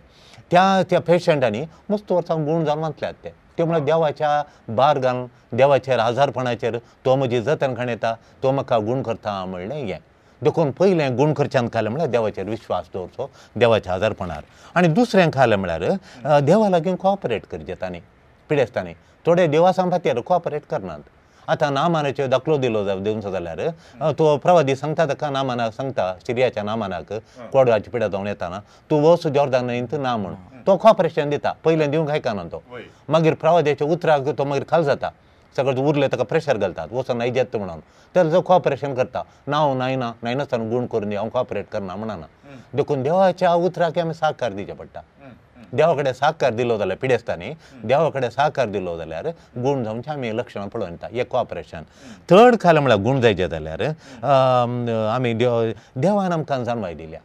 त्या त्या पेशंटांनी मस्त वर्सां गूण जावन वाचल्यात ते. ते म्हळ्यार देवाच्या बार घालून देवाचेर आजारपणाचेर तो म्हजी जतन खाणयता, तो म्हाका गूण करता म्हणलें हें. देखून पयलें गूण करच्यान खालें म्हळ्यार देवाचेर विश्वास दवरचो देवाच्या आजारपणार. आनी दुसरें खालें म्हळ्यार देवा लागीं कॉपरेट करचें तांणी पिडेस्तांनी. थोडे देवासां खातीर कॉपरेट करनात. आतां नामानाचेर दाखलो दिलो दिवचो जाल्यार तो प्रवादी सांगता ताका नामानाक सांगता सिरियाच्या नामानाक कोडवाची पिडा जावन येताना तूं वच जॉर्दान न्हंयंत ना म्हूण तो कॉपरेशन दिता. पयलें दिवंक आयकना तो, मागीर प्रवाद्याच्या उतराक तो मागीर खाल जाता, सगळें उरलें ताका प्रेशर घालतात वचोन नायजेत म्हणून, तर जो कॉपरेशन करता ना हांव नायना नायनासतना गूण करून दी हांव कॉपरेट करना म्हणना. देखून देवाच्या उतराक आमी साकार दिवचें पडटा. देवा कडेन साकार दिलो जाल्यार पिडेस्तांनी देवा कडेन साकार दिलो जाल्यार गूण जावचे आमी लक्षणां पळोवन येता. एक कॉपरेशन. थर्ड खालें म्हळ्यार गूण जायचें जाल्यार आमी देवान आमकां जाणवाय दिल्या,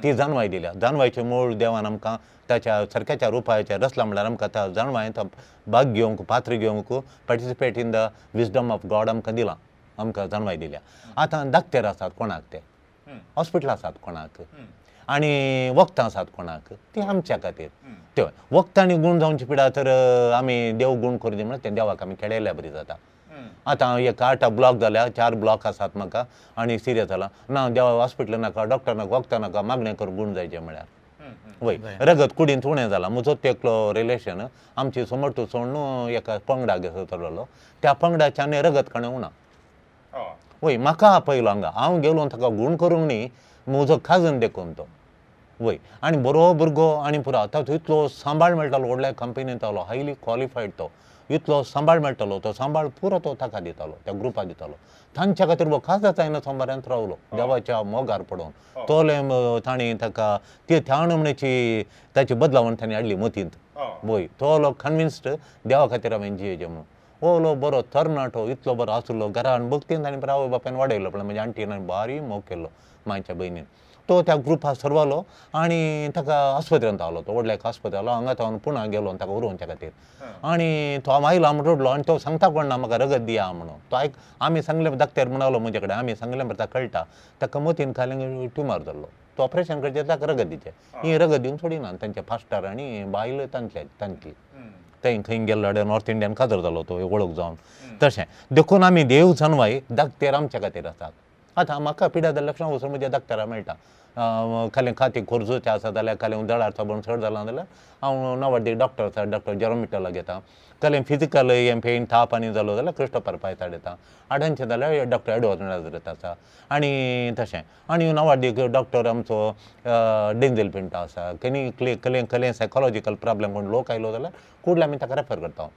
ती जाणवाय दिल्या. जाणवायचें मूळ देवान आमकां ताच्या सारक्याच्या रुपाचें रचलां म्हळ्यार आमकां त्या जाणवायेंत भाग घेवंक पात्र घेवंक participate in the wisdom of God आमकां दिलां, आमकां जाणवाय दिल्या. आतां डाक्टर आसात कोणाक ते, हॉस्पिटल आसात कोणाक, आनी वखदां आसात कोणाक, ती आमच्या खातीर. त्यो वखदांनी गूण जावची पिडा तर आमी देव गूण करून दी म्हणल्यार तें देवाक आमी खेळयल्या बरी जाता. आतां एक 8 ब्लॉक जाल्या, 4 ब्लॉक आसात म्हाका आनी सिरियस जाला ना देवा हॉस्पिटल नाका, डॉक्टर नाका, वखदां नाका, मागणें करून गूण जायचें म्हळ्यार वय रगत कुडींत उणें जालां. म्हजो तेकलो रिलेशन आमची समर्थ सोडून एका पंगडाक चललो, त्या पंगडाच्यान रगत खाणें उणा वय म्हाका आपयलो हांगा हांव गेलो ताका गूण करूंक न्ही म्हजो खाजन देखून तो वय आनी बरो भुरगो आनी पुरो. आतां तो इतलो सांबाळ मेळटालो, व्हडल्या कंपनींत जालो, हायली क्वॉलिफायड तो, इतलो सांबाळ मेळटालो, तो सांबाळ पुरो तो ताका दितालो, त्या ग्रुपाक दितालो. तांच्या खातीर हो खास जायना सोमवारांत रावलो देवाच्या मोगार पडोवन. तोले तांणी ताका ती त्या नमण्याची ताची बदलावण तांणी हाडली मतींत वय. तो लोक कन्विन्स्ड देवा खातीर हांवें जियेचें म्हणून. ओलो बरो तरणाटो इतलो बरो आसलो घरान भक्तीन ताणें आवय बापायन वाडयलो, पण म्हज्या आंटीन बारी मोग केल्लो मांयच्या भयणीन. तो त्या ग्रुपाक सरवालो आनी ताका आस्पत्रेंत आलो, तो व्हडल्या एका आस्पत्रेंत आलो. हांगा तावन पुणा गेलो ताका उरोवच्या खातीर. आनी तो हांव आयलो म्हण रडलो आनी तो सांगता कोण ना म्हाका रगत दिया म्हणून. तो आयक आमी सांगलें डाक्टर म्हणालो म्हजे कडेन आमी सांगलें ताका कळटा. ताका मतीन खालें ट्युमर जाल्लो, तो ऑपरेशन करचें ताका रगत दिचें, ही रगत दिवन सोडिना. तांचे फास्टर आनी बायल तांतले तांतली थंय खंय गेल्लो नॉर्थ इंडियन काजर जालो तो वळख जावन. तशें देखून आमी देव जाणवाय डाक्टर आमच्या खातीर आसात. आतां म्हाका पिडा जाल्यार लक्षणां वचून म्हज्या डाक्टरा मेळटा. खालें खाती खोरजोचें आसा जाल्यार खालें जळार साबण चड जालां जाल्यार हांव नवाड्डी डॉक्टर आसा डॉक्टर जेरोम मिटलाक घेता. खालें फिजिकल हें पेन ताप आनी जालो जाल्यार क्रिस्टोफर पायसाड येता. आडांचें जाल्यार डॉक्टर एडवर्ड नाजरेत आसा आनी तशें. आनी नवाड्डी डॉक्टर आमचो डेंझल पिंटो आसा. केनी कलें कलें सायकोलॉजिकल प्रॉब्लम कोण लोक आयलो जाल्यार कुडले आमी ताका रेफर करता,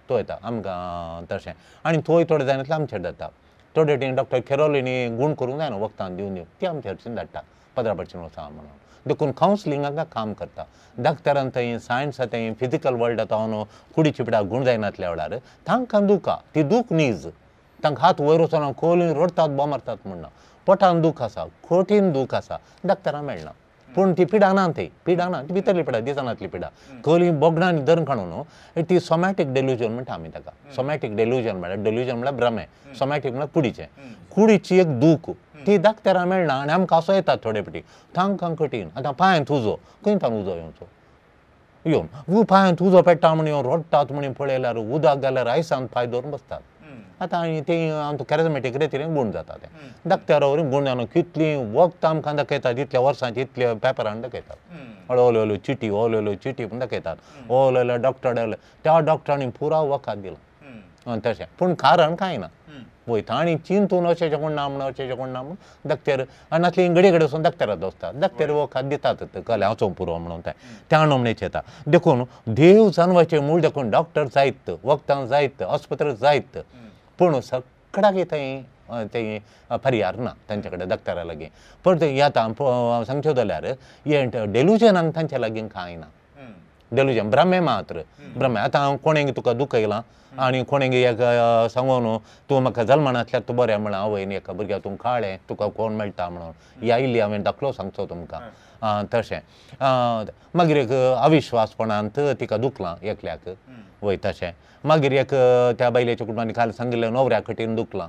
तो येता आमकां तशें. आनी थंय थोडे जायना आमचेर जाता. थोडे टी डॉक्टर खेरोलिनी गूण करूंक जायना वखदां दिवन दिवन ती आमच्या हरशीन धाडटा 15 वर्सां म्हणून. देखून कावन्सिलिंगाक काम करता. डॉक्टरान थंय सायन्स थंय फिजिकल वर्ल्ड आतां कुडीची पिडा गूण जायनातल्या वेळार तांकां दुखा ती दूख नीज तांकां हात वयर वचोन खोल रडटात बोम मारतात म्हणना पोटान दूख आसा कठीण दूख आसा डॉक्टरां मेळना पूण ती पिडा ना ती पिडा ना ती भितरली पिडा दिसनातली पिडा खोली बोगणां आनी धरून काडून न्हू ती सोमॅटीक डेल्युजन म्हणटा आमी ताका. सोमॅटीक डेल्युजन म्हळ्यार डेल्युजन म्हळ्यार भ्रमे सोमॅटीक म्हळ्यार कुडीचें कुडीची एक दूख ती डॉक्टरां मेळना आनी आमकां असो येतात थोडे फावटी तांकां कठीण. आतां पांयांत उजो खंय तांकां उजो येवचो येवन पांयांत उजो पेट्टा म्हण येवन रडटात म्हण पळयल्यार उदक घाल्यार आयसान पांय दवरून बसतात. आतां आनी तें आमचो कॅरिजमेटीक रेतीन गूण जाता तें डॉक्टरा वरवीं गूण जावन कितलीं वखदां आमकां दाखयतात इतल्या वर्सांची इतल्या पेपरान दाखयतात ओल्यो ओल्यो चिटी ओल्यो ओल्यो चिटी म्हूण दाखयतात ओल्यो ओल्यो डॉक्टर त्या डॉक्टरांनी पुरा वखद दिलां तशें पूण कारण कांय ना वय तांणी चिंतून अशें कोण ना म्हण अशें कोण ना म्हण डॉक्टर आनी नासली घडये कडेन वचून डॉक्टराक दवरतात डॉक्टर वखद दितात कलें वचोंक पुरो म्हणून तें त्या नमणेचें येता. देखून देव जानवाचें मूळ देखून डॉक्टर जायत वखदां जायत आस्पत्र जायत पूण सगळ्याक थंय थंय परिहार ना तांचे कडेन डॉक्टरा लागीं. पण थंय आतां सांगचें जाल्यार हें डेल्युजनाक तांचे लागीं कांय ना डेल्युजन भ्रमे मात्र भ्रमे. आतां कोणें तुका दुखयलां आनी कोणें एक सांगून तूं म्हाका जल्मनातल्यार तूं बरें म्हळां आवयन एका भुरग्याक तूं काळें तुका कोण मेळटा म्हणून ह्या इल्ली हांवें दाखलो सांगचो तुमकां तशें. मागीर एक अविश्वासपणांत तिका दुखलां एकल्याक वय तशें. मागीर एक त्या बायलेच्या कुटुंबान काल सांगिल्लें न्हवऱ्या कठीण दुखलां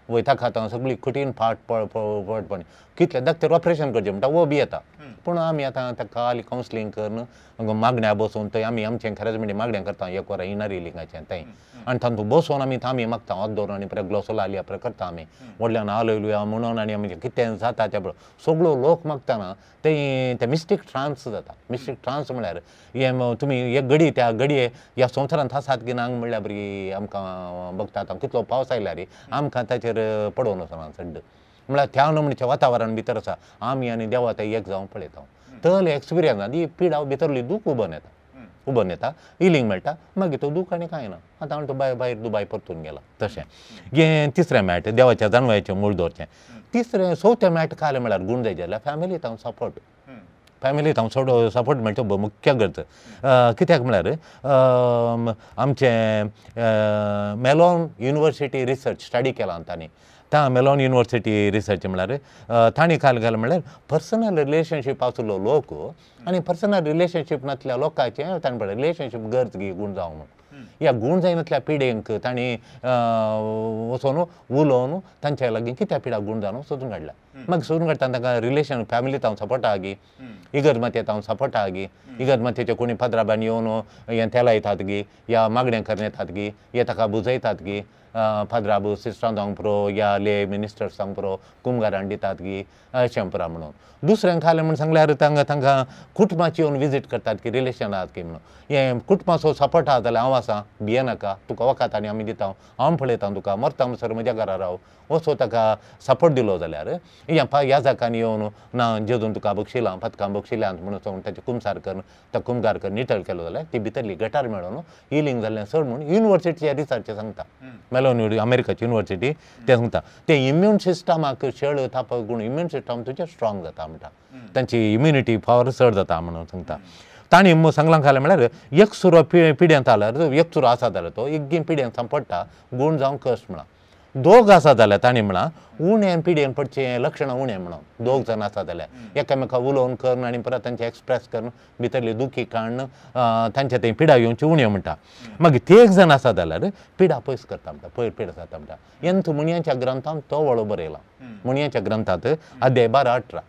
वय ताका आतां सगळी कठीण फाट पडपणी कितले डॉक्टर ऑपरेशन करचें म्हणटा वो बी येता पूण आमी आतां ताका खाली कावन्सिलींग करून मागण्या बसून थंय आमी आमचें खरेंच म्हणजे मागणें करता एक वरां इनर हिलिंगाचें थंय आनी तातूंत बसून आमी आमी मागता हात दवरून आनी परत ग्लोसोलालिया परत करता आमी व्हडल्यान हालेलुया म्हणून आनी आमी कितें जाता तें पळय सगळो लोक मागतना थंय ते मिस्टीक ट्रान्स जाता. मिस्टीक ट्रान्स म्हळ्यार हें तुमी एक घडी त्या घडये ह्या संवसारांत आसात की ना म्हणल्यार बरी आमकां बघता आतां कितलो पावस आयल्यार आमकां ताचेर पडोवन वचना चड म्हळ्यार त्या नमणेचें वातावरण भितर आसा आमी आनी देवा थंय एक जावन पळयता तले एक्सपिरियन्स ती पिडा भितरली दूख उबोन येता उबोन येता हिलींग मेळटा मागीर तो दूख आनी कांय ना आतां तो भायर दुबाय परतून गेला तशें. हें तिसरें मॅट देवाच्या जानवयाचें मूळ दवरचें. तिसरें चवथें मॅट कालें म्हळ्यार गूण जाय जाल्यार फॅमिली हांव सपोर्ट फॅमिलीत हांव चड सपोर्ट मेळचो मुख्य गरज कित्याक म्हळ्यार आमचें मेलॉन युनिवर्सिटी रिसर्च स्टडी केलां तांणी त्या मेलॉन युनिवर्सिटी रिसर्च म्हळ्यार तांणी काल घालें म्हळ्यार पर्सनल रिलेशनशीप आसलो लोक आनी पर्सनल रिलेशनशीप नासल्या लोकांचें तांणी पळय रिलेशनशीप गरज गी गूण जावं म्हणून ह्या गूण जायनातल्या पिढेंक तांणी वचोन उलोवन तांच्या लागीं कित्या पिडा गूण जावन सोदून काडल्या. मागीर सोदून काडटा तांकां रिलेशन फॅमिलीत हांव सपोर्ट आहा गी इगर्ज मातयेंत हांव सपोर्ट आहा गी इगर्ज मातयेचे कोणी पदराबान येवन हें तेलायतात गी या मागणें करून येतात गी हे ताका बुजयतात गी फादराब सिस्टरां जावंक पुरो या ले मिनिस्टर्स जावंक पुरो कुमगारान दितात गी अशें पुरा म्हणून. दुसऱ्यांक खालें म्हूण सांगल्यार तांकां तांकां कुटुंबाची येवन विजीट करतात की रिलेशन आहात की म्हणून हें कुटुंबाचो सपोर्ट आहा जाल्यार हांव आसा भियेनाका तुका वखद आनी आमी दिता हांव पळयता तुका मरता म्हणसर म्हज्या घरा राव असो ताका सपोर्ट दिलो जाल्यार ह्या ह्या जाकांनी येवन ना जेजून तुका बक्षिलां पदकां बक्षिल्यांत म्हणून सांगून ताचें कुमसार करून ताका कुमगार करून नितळ केलो जाल्यार ती भितरली गटार मेळोन हिलींग जाल्लें चड म्हूण युनिवर्सिटीच्या रिसर्च सांगता. मेलोन अमेरिकाची युनिवर्सिटी ते सांगता ते इम्यून सिस्टमाक शेळ ताप गुण इम्यून सिस्टम तुजें स्ट्रॉंग जाता म्हणटा तांची इम्युनिटी पावर चड जाता म्हणून सांगता. तांणी सांगलां खालें म्हळ्यार एक सुरो पिड्यांत जाल्यार एक सुरो आसा जाल्यार तो एक पिड्यांत पडटा गूण जावं कश्ट म्हणा दोग आसा जाल्यार तांणी म्हळां उणें पिड्येन पडचें लक्षणां उणें म्हणून दोग जाण आसा जाल्यार एकामेका उलोवन करून आनी परत तांचें एक्सप्रेस करून भितरली दुखी काडून तांचे थंय पिडा येवची उणें म्हणटा. मागीर ते एक जाण आसा जाल्यार पिडा पयस करता म्हणटा पयर पिडा जाता म्हणटा. एंत मुणयांच्या ग्रंथांत तो वळो बरयला मुणयांच्या ग्रंथांत अध्याय 12-18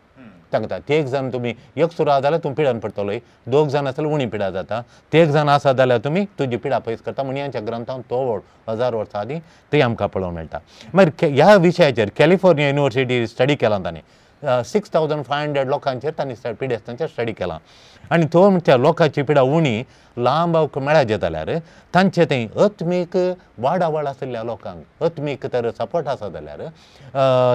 सांगता ते एक जाण तुमी एक सुरा जाल्यार तुमी पिडान पडटलो दोग जाण आसल्यार उणी पिडा जाता ते एक जाण आसा जाल्यार तुमी तुजी पिडा पयस करता मुणयांच्या ग्रंथांत तो वळ 1000 वर्सां आदीं थंय आमकां पळोवंक मेळटा. मागीर ह्या विशयाचेर कॅलिफोर्निया युनिवर्सिटी स्टडी केलां तांणी 6500 लोकांचेर तांणी पिडेस्तांचेर स्टडी केलां आनी तो म्हणच्या लोकांची पिडा उणी लांब मेळाचे जाल्यार तांचे थंय आत्मीक वाडावळ आशिल्ल्या लोकांक आत्मीक तर सपोर्ट आसा जाल्यार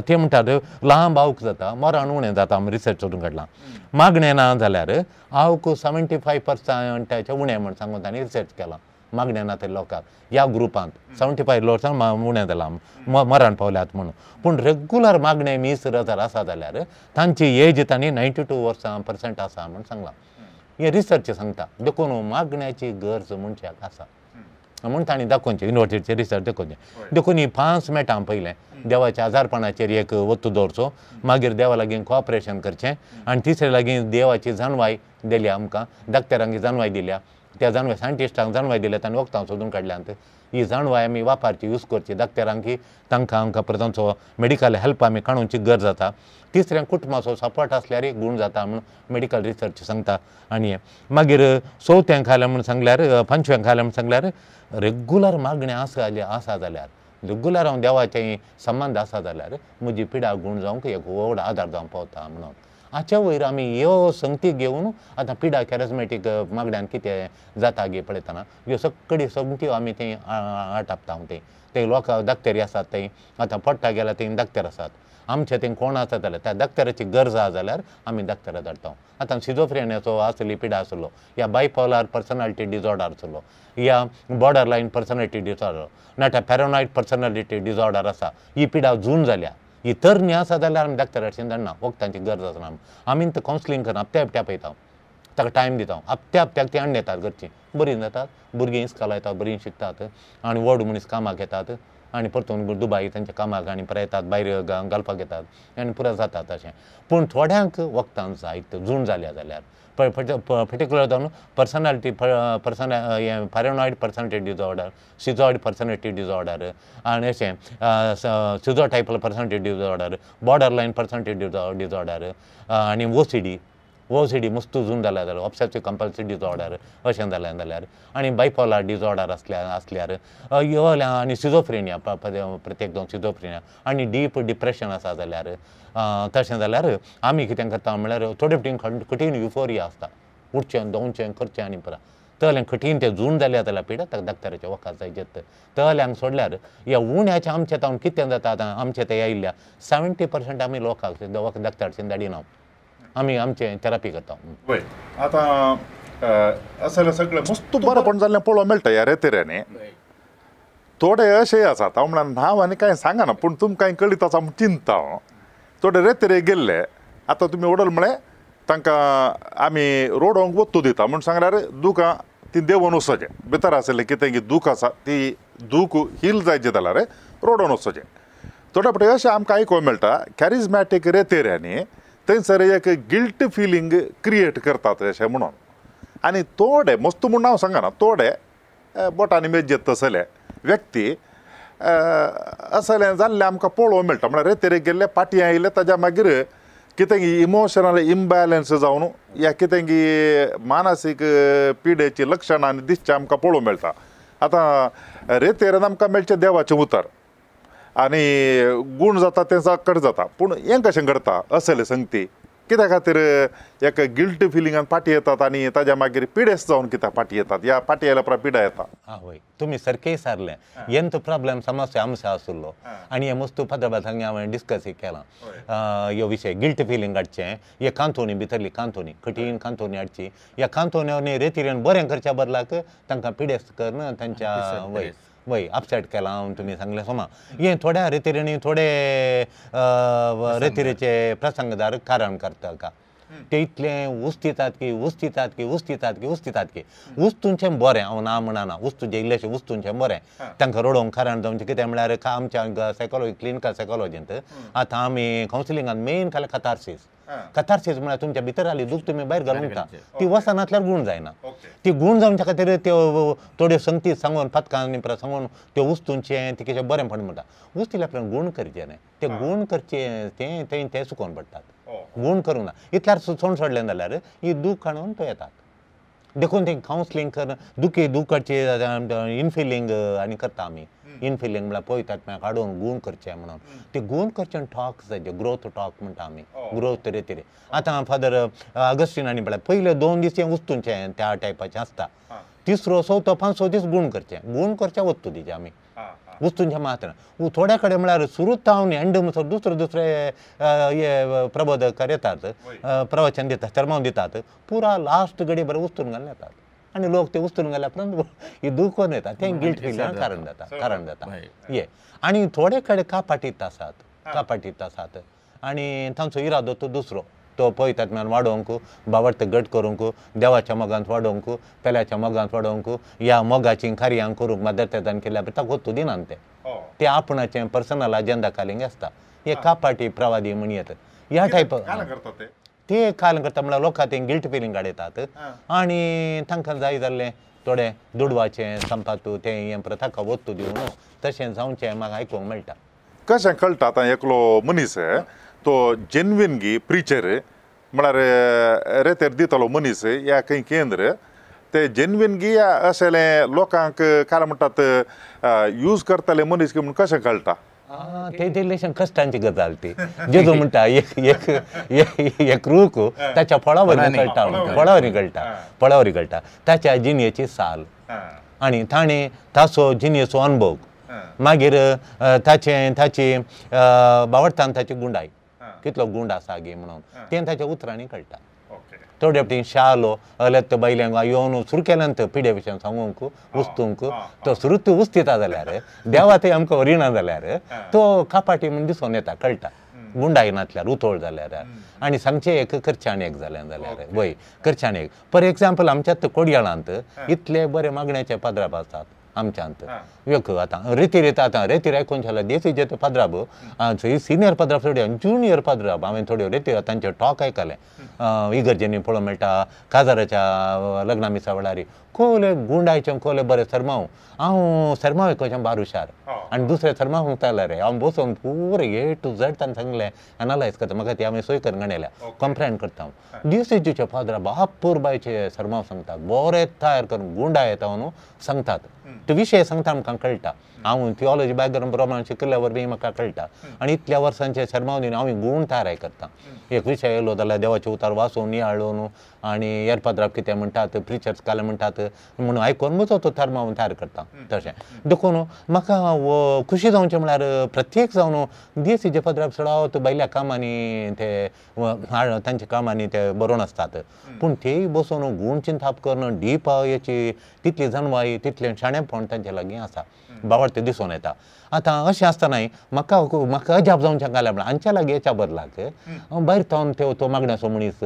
ते म्हणटात लांब आवक जाता मरण उणें जाता आमी रिसर्च सोदून काडलां. मागणें ना जाल्यार आवक 75% उणें म्हूण सांगून तांणी रिसर्च केलां. मागणें ना ते लोकांक ह्या ग्रुपांत 75 वर्सां उणें जालां मरण पावल्यात म्हणून. पूण रेगुलर मागणें मीस रजार आसा जाल्यार तांची एज तांणी 92 वर्सां पर्संट आसा म्हूण सांगलां. हें रिसर्च सांगता. देखून मागण्याची गरज मनशाक आसा म्हूण तांणी दाखोवचें, युनिवर्सिटीचे रिसर्च दाखोवचें. देखून ही 5 मेटां पयलें देवाच्या आजारपणाचेर एक वत्तू दवरचो, मागीर देवा लागीं कॉपरेशन करचें, आनी तिसरे लागीं देवाची जाणवाय दिल्या आमकां, डाक्टरांक जाणवाय दिल्या, त्या जाणवाय सायंटिस्टांक जाणवाय दिल्या, तांणी वखदां सोदून काडल्यांत. ही जाणवाय आमी वापरची, यूज करची डाक्टरांक, तांकां आमकां परत तांचो मेडिकल हेल्प आमी काडूंची गरज जाता. तिसरें कुटुंबाचो सपोर्ट आसल्यार गूण जाता म्हूण मेडिकल रिसर्च सांगता. आनी मागीर चवथें खालें म्हूण सांगल्यार, पांचवें खालें म्हूण सांगल्यार रेगुलर मागणें आसा आसा जाल्यार, रेगुलर हांव देवाचें संबंद आसा जाल्यार म्हजी पिडा गूण जावंक एक व्हड आदार जावंक पावता म्हणून. हाच्या वयर आमी ह्यो संगती घेवन आतां पिडा कॅरिज्मॅटीक मागण्यान कितें जाता गे पळयतना ह्यो सगळी संगत्यो आमी थंय आटापता. थंय ते लोक डाक्टरी आसात, थंय आतां पडटा गेल्यार थंय डाक्टर आसात. आमचे थंय कोण आसा जाल्यार त्या डाक्टराची गरज आसा जाल्यार आमी डाक्टरा धाडटा. आतां सिजोफ्रेनियाचो आसली पिडा आसलो, या बायपोलर पर्सनॅलिटी डिसऑर्डर आसलो, या बॉर्डर लायन पर्सनॅलिटी डिसऑर्डर, नाटा पॅरोनॉयड पर्सनॅलिटी डिसऑर्डर आसा, ही पिडा जून जाल्या. ही तरणी आसा जाल्यार आमी डाक्टराचेर धाडना, वखदांची गरज आसना. आमी तो कावन्सिलींग करना, हप्त्या हप्त्या पळयता, ताका टायम दिता, हप्त्या हप्त्याक ती हाडून येतात घरचीं, बरीं जातात, भुरगीं इस्कोला येतात, बरीं शिकतात आनी व्हड मनीस कामाक येतात आनी परतून दुबाय तांच्या कामाक आनी परत येतात, भायर घालपाक येतात आनी पुरो जातात अशें. पूण थोड्यांक वखदां जायत जून जाल्या जाल्यार पर्टिकुलर जावन personality paranoid personality disorder, schizoid personality disorder आनी अशें schizotypal personality disorder, border line personality disorder आनी ओसीडी, ओसीडी मस्त जून जाल्या जाल्यार ऑब्सेसिव कंपल्सिव डिसऑर्डर अशें जालें जाल्यार, आनी बायपोलर डिसऑर्डर आसल्यार ह्यो आनी सिजोफ्रेनिया, प्रत्येक जावन सिजोफ्रेनिया आनी डीप डिप्रेशन आसा जाल्यार तशें जाल्यार आमी कितें करता म्हणल्यार थोडे फावटी कठीण युफोरिया आसता, उठचें दोवचें करचें आनी परा तल्यांक कठीण तें जून जाल्या जाल्यार पिडा ताका डाक्टराचें वखद जाय जेत तल्यांक सोडल्यार ह्या उण्याचें आमचें तावन कितें जाता आतां आमचें तें आयिल्ल्या 70% आमी लोकांक वखद डाक्टराचें धाडिना, आमी आमचें थेरपी करता. वय आतां असलें सगळें मस्त बरेंपण जाल्लें पळोवंक मेळटा ह्या रेतेऱ्यांनी. थोडे अशें आसात, हांव म्हणल्यार नांव आनी कांय सांगना पूण तुमकां कळीत आसा म्हूण चिंता हांव. थोडे रेतेरे गेल्ले आतां तुमी ओडल म्हळें तांकां आमी रोडोंक वत्तू दिता म्हूण सांगल्यार दुकां ती देंवोन वचचें, भितर आशिल्लें कितें की दूख आसा ती दूख हील जायची जाल्यार रोडोन वचचें. थोडे फावटी अशें आमकां आयकूंक मेळटा कॅरिज्मॅटीक रेतेऱ्यांनी थंयसर एक गिल्ट फिलींग क्रिएट करतात अशें म्हणून. आनी थोडे मस्त म्हूण हांव सांगना, थोडे बोटांनी मेजयेत तसले व्यक्ती असलें जाल्लें आमकां पळोवंक मेळटा. म्हळ्यार रेतेरे गेल्ले पाटी आयिल्ले ताज्या मागीर कितें इमोशनल इम्बॅलन्स जावन या कितें मानसीक पिडेची लक्षणां आनी दिसचें आमकां पळोवंक मेळटा. आतां रेतेरेन आमकां मेळचें देवाचें उतर आनी गूण जाता तें कट जाता, पूण हें कशें घडटा असलें संगती कित्या खातीर एक गिल्ट फिलिंगान पाटी येतात आनी ताज्या मागीर पिडेस जावन कित्याक पाटी येतात, ह्या पाटी आयल्या उपरांत पिडा येता. आवय तुमी सारकें सारलें, हें तो प्रॉब्लेम समस्या आमचो आशिल्लो आनी हें मस्त फादर सांगे हांवें डिस्कस केलां ह्यो विशय गिल्ट फिलींग हाडचें, हे कांतोनी भितरली कांतोनी कठीण कांतोनी हाडची, ह्या कांतोन्यांनी रेतिरेन बरें करच्या बदलाक तांकां पिडेस्त करून तांच्या वय वय अपसेट केलां तुमी सांगलें सोमा. हें थोड्या रेतिरेनी थोडे रेतिरेचे प्रसंगदार कारण करता का ते इतलें उस्तितात की उस्तितात की उस्तितात की उस्तितात की उस्तुंचें बरें, हांव ना म्हणना, उस्तुंचें इल्लेशें उस्तुंचें बरें तांकां रडोवंक कारण जावचें कितें म्हळ्यार आमच्या सायकोलॉजी क्लिनिकल सायकोलॉजींत आतां आमी कावन्सिलिंगान मेन खाल्या कथार्सीस. कथार्सीस म्हळ्यार तुमच्या भितर आली दूख तुमी भायर घालूंक ती वचनातल्यार गूण जायना, ती गूण जावच्या खातीर त्यो थोड्यो संगती सांगून पथकां परत सांगून त्यो उस्तुंचें ती कितें बरेंपण म्हणटा, उस्तिल्या उपरांत गूण करचें न्हय, ते गूण करचें तें थंय ते चुकोवन पडटात, गूण करूंक ना इतल्यार सोंड सोडलें जाल्यार ही दूख हाडून तो येतात. देखून तें कावन्सिलींग कर दुखी दुखाचे इनफिलींग आनी करता आमी, इनफिलींग म्हळ्यार पळयतात मागीर काडून गूण करचें म्हणून ते गूण करचें टॉक जाय, ग्रोथ टॉक म्हणटा आमी, ग्रोथ रेतिरे. आतां फादर अगस्टिनांनी म्हळ्यार पयले 2 दीस हें उस्तुंचें त्या टायपाचें आसता, तिसरो चवथो पांचवो दीस गूण करचें, गूण करचें वत्तू दिचें आमी वस्तूंचें मात्र. थोड्या कडेन म्हळ्यार सुरू जावन एंड म्हणसर दुसरे दुसरे हे प्रबोधक येतात, प्रवचन दितात, थर्माव दितात, पुरा लास्ट घडी बरें उस्तून घालून येतात आनी लोक ते उस्तून गेल्या उपरांत ही दुखोन येता तें गिल्ट फिलिंग कारण जाता कारण जाता ये. आनी थोडे कडेन कापाटीत आसात कापाटीत आसात आनी तांचो इरादो तो दुसरो तो पळयतात म्हळ्यार वाडोवंक बावडत घट करूंक देवाच्या मोगांत वाडोवंक पेल्याच्या मोगांत वाडोवंक ह्या मोगाची कार्यां करूंक मदर तेजान केल्या ताका गोत्तू दिनात ते ते आपणाचें पर्सनल अजेंडा कालिंग आसता. हे कापाटी प्रवादी म्हणयत ह्या टायप ते काल करता म्हळ्यार लोकां ते गिल्ट फिलिंग हाडयतात आनी तांकां जाय जाल्लें थोडें दुडवाचें संपातू तें हें ताका वत्तू दिवन तशें जावचें म्हाका आयकूंक मेळटा. कशें कळटा आतां एकलो मनीस तो जेन्युइन गी प्रिचर म्हळ्यार रेतेर दितलो मनीस या खंय केंद्र ते जेन्युइन गी अशें लोकांक काय म्हणटात यूज करतले मनीस म्हूण कशें कळटा? ते रिलेशन कश्टांची गजाल ती जेजू म्हणटा एक एक एक रूख ताच्या फळावरी कळटा फळावरी कळटा फळावरी कळटा ताच्या जिणेची साल आनी ताणें ताचो जिणेचो अनुभव मागीर ताचें ताची बावडटान ताची गुंडाय कितलो गुंड आसा गे म्हणून तें ताच्या उतरांनी कळटा. थोडे फावटी शालो अलेत बायल्यांक येवन सुरू केल्यान पिड्या विशयान सांगूंक उस्तूंक तो सुरू उस्तिता जाल्यार देवा ते आमकां वरिना जाल्यार तो कापाटी म्हूण दिसून येता कळटा गुंडाय नासल्यार उतोळ जाल्यार आनी सांगचें एक करच्यान एक जालें जाल्यार वय करच्यान एक फॉर एग्जाम्पल आमच्यात कोडयाळांत इतले बरे मागण्याचे पाद्राप आसात आमच्यांत एक आतां रेतीर आतां रेतीर आयकून जाल्यार देसीचे ते पाद्राब सिनियर पाद्राब थोडे ज्युनियर पाद्राब हांवें थोड्यो रेतीर तांचे टॉक आयकलें इगर्जेनी पळोवंक मेळटा काजाराच्या लग्ना मिसा वेळार कोले गुंडायचे कोले बरे सरमाव हांव सरमाव आयकोचें बार हुशार आनी दुसरे सरमाव सांगताले रे हांव बसून पुरे ए टू झेड तांणी सांगलें एनालायज करता म्हाका ती हांवें सोय करून गणयल्या कॉम्प्रेंड करता हांव डीसीजीचे फादर बापुरबायचे सरमाव सांगतात बरे तयार करून गुंडा येता न्हू सांगतात तो विशय सांगता आमकां कळटा. हांव थियोलॉजी बॅकग्रावंड प्रमाण शिकिल्ल्या वरवीं म्हाका कळटा आनी इतल्या वर्सांचे सरमाव दिवन हांव गूण तयार करता. एक विशय येयलो जाल्यार देवाचे उतार वाचून नियाळून आनी हेर पाद्राप कितें म्हणटात प्रिचर्स काले म्हणटात म्हणून आयकून म्हजो तो थर्माव तयार करता तशें. देखून म्हाका खुशी जावचें म्हळ्यार प्रत्येक जावन डीएसीचे पाद्राप चडावत भायल्या कामांनी ते तांच्या कामांनी ते बरोवन आसतात पूण तेय बसून गूण चिंताप करून डीप हेची तितली जनवाय तितलें शाणेपण तांचे लागीं आसा बावडते दिसून येता. आतां अशें आसतनाय म्हाका म्हाका अजाप जावचें घालें म्हळ्यार हांच्या लागीं हेच्या बदलाक भायर थावन तो मागण्याचो मनीस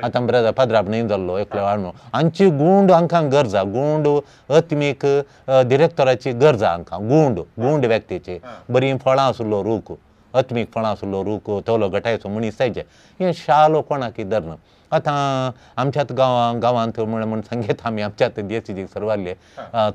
आतां ब्रदर पाद्राप न्हय जाल्लो एकलो हाडून हांची गुंड हांकां गरज आहा गुंड आत्मीक डिरेक्टराची गरज आहा हांकां गुंड गुंड व्यक्तीची बरीं फळां आसलो रूख आत्मीक फळां आसलो रूख तोलो गटायचो मनीस जायचे हें शालो कोणाक धरना. आतां आमच्यात गांवांत म्हण सांगेत आमी आमच्यात डीएसीजीक सर्वाल्ले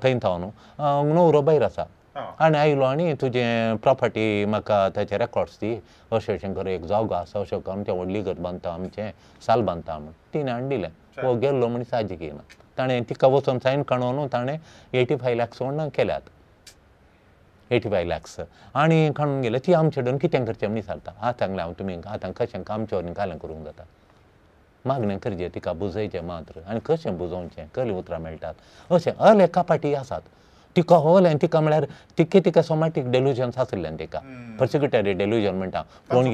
थंय थावन न्हवरो भायर आसा आनी आयलो आनी तुजें प्रॉपर्टी म्हाका ताचे रेकॉर्ड्स दी अशें अशें कर एक जागो आसा अशें कर आमचें व्हडली घर बांदता आमचें साल बांदता म्हण तिणें हाडून दिलें हो गेल्लो म्हण साजीक येयना ताणें तिका वचून सायन काडून ताणें 85 लॅक्स म्हणून केल्यात 85 लॅक्स आनी काडून गेले ती आमचे कडेन कितें करचें म्हण विचारता. आतां सांगलें हांव तुमी आतां कशें आमचे वरवीं कालें करूंक जाता मागणें करचें तिका बुजयचें मात्र आनी कशें बुजोवचें कसलीं उतरां मेळटात अशें अले कापाटी आसात तिका होलें तिका म्हळ्यार तिके तिका सोमॅटीक डेल्युजन्स आसलें तिका पर्सिक्युटरी डेल्युजन म्हणटा कोण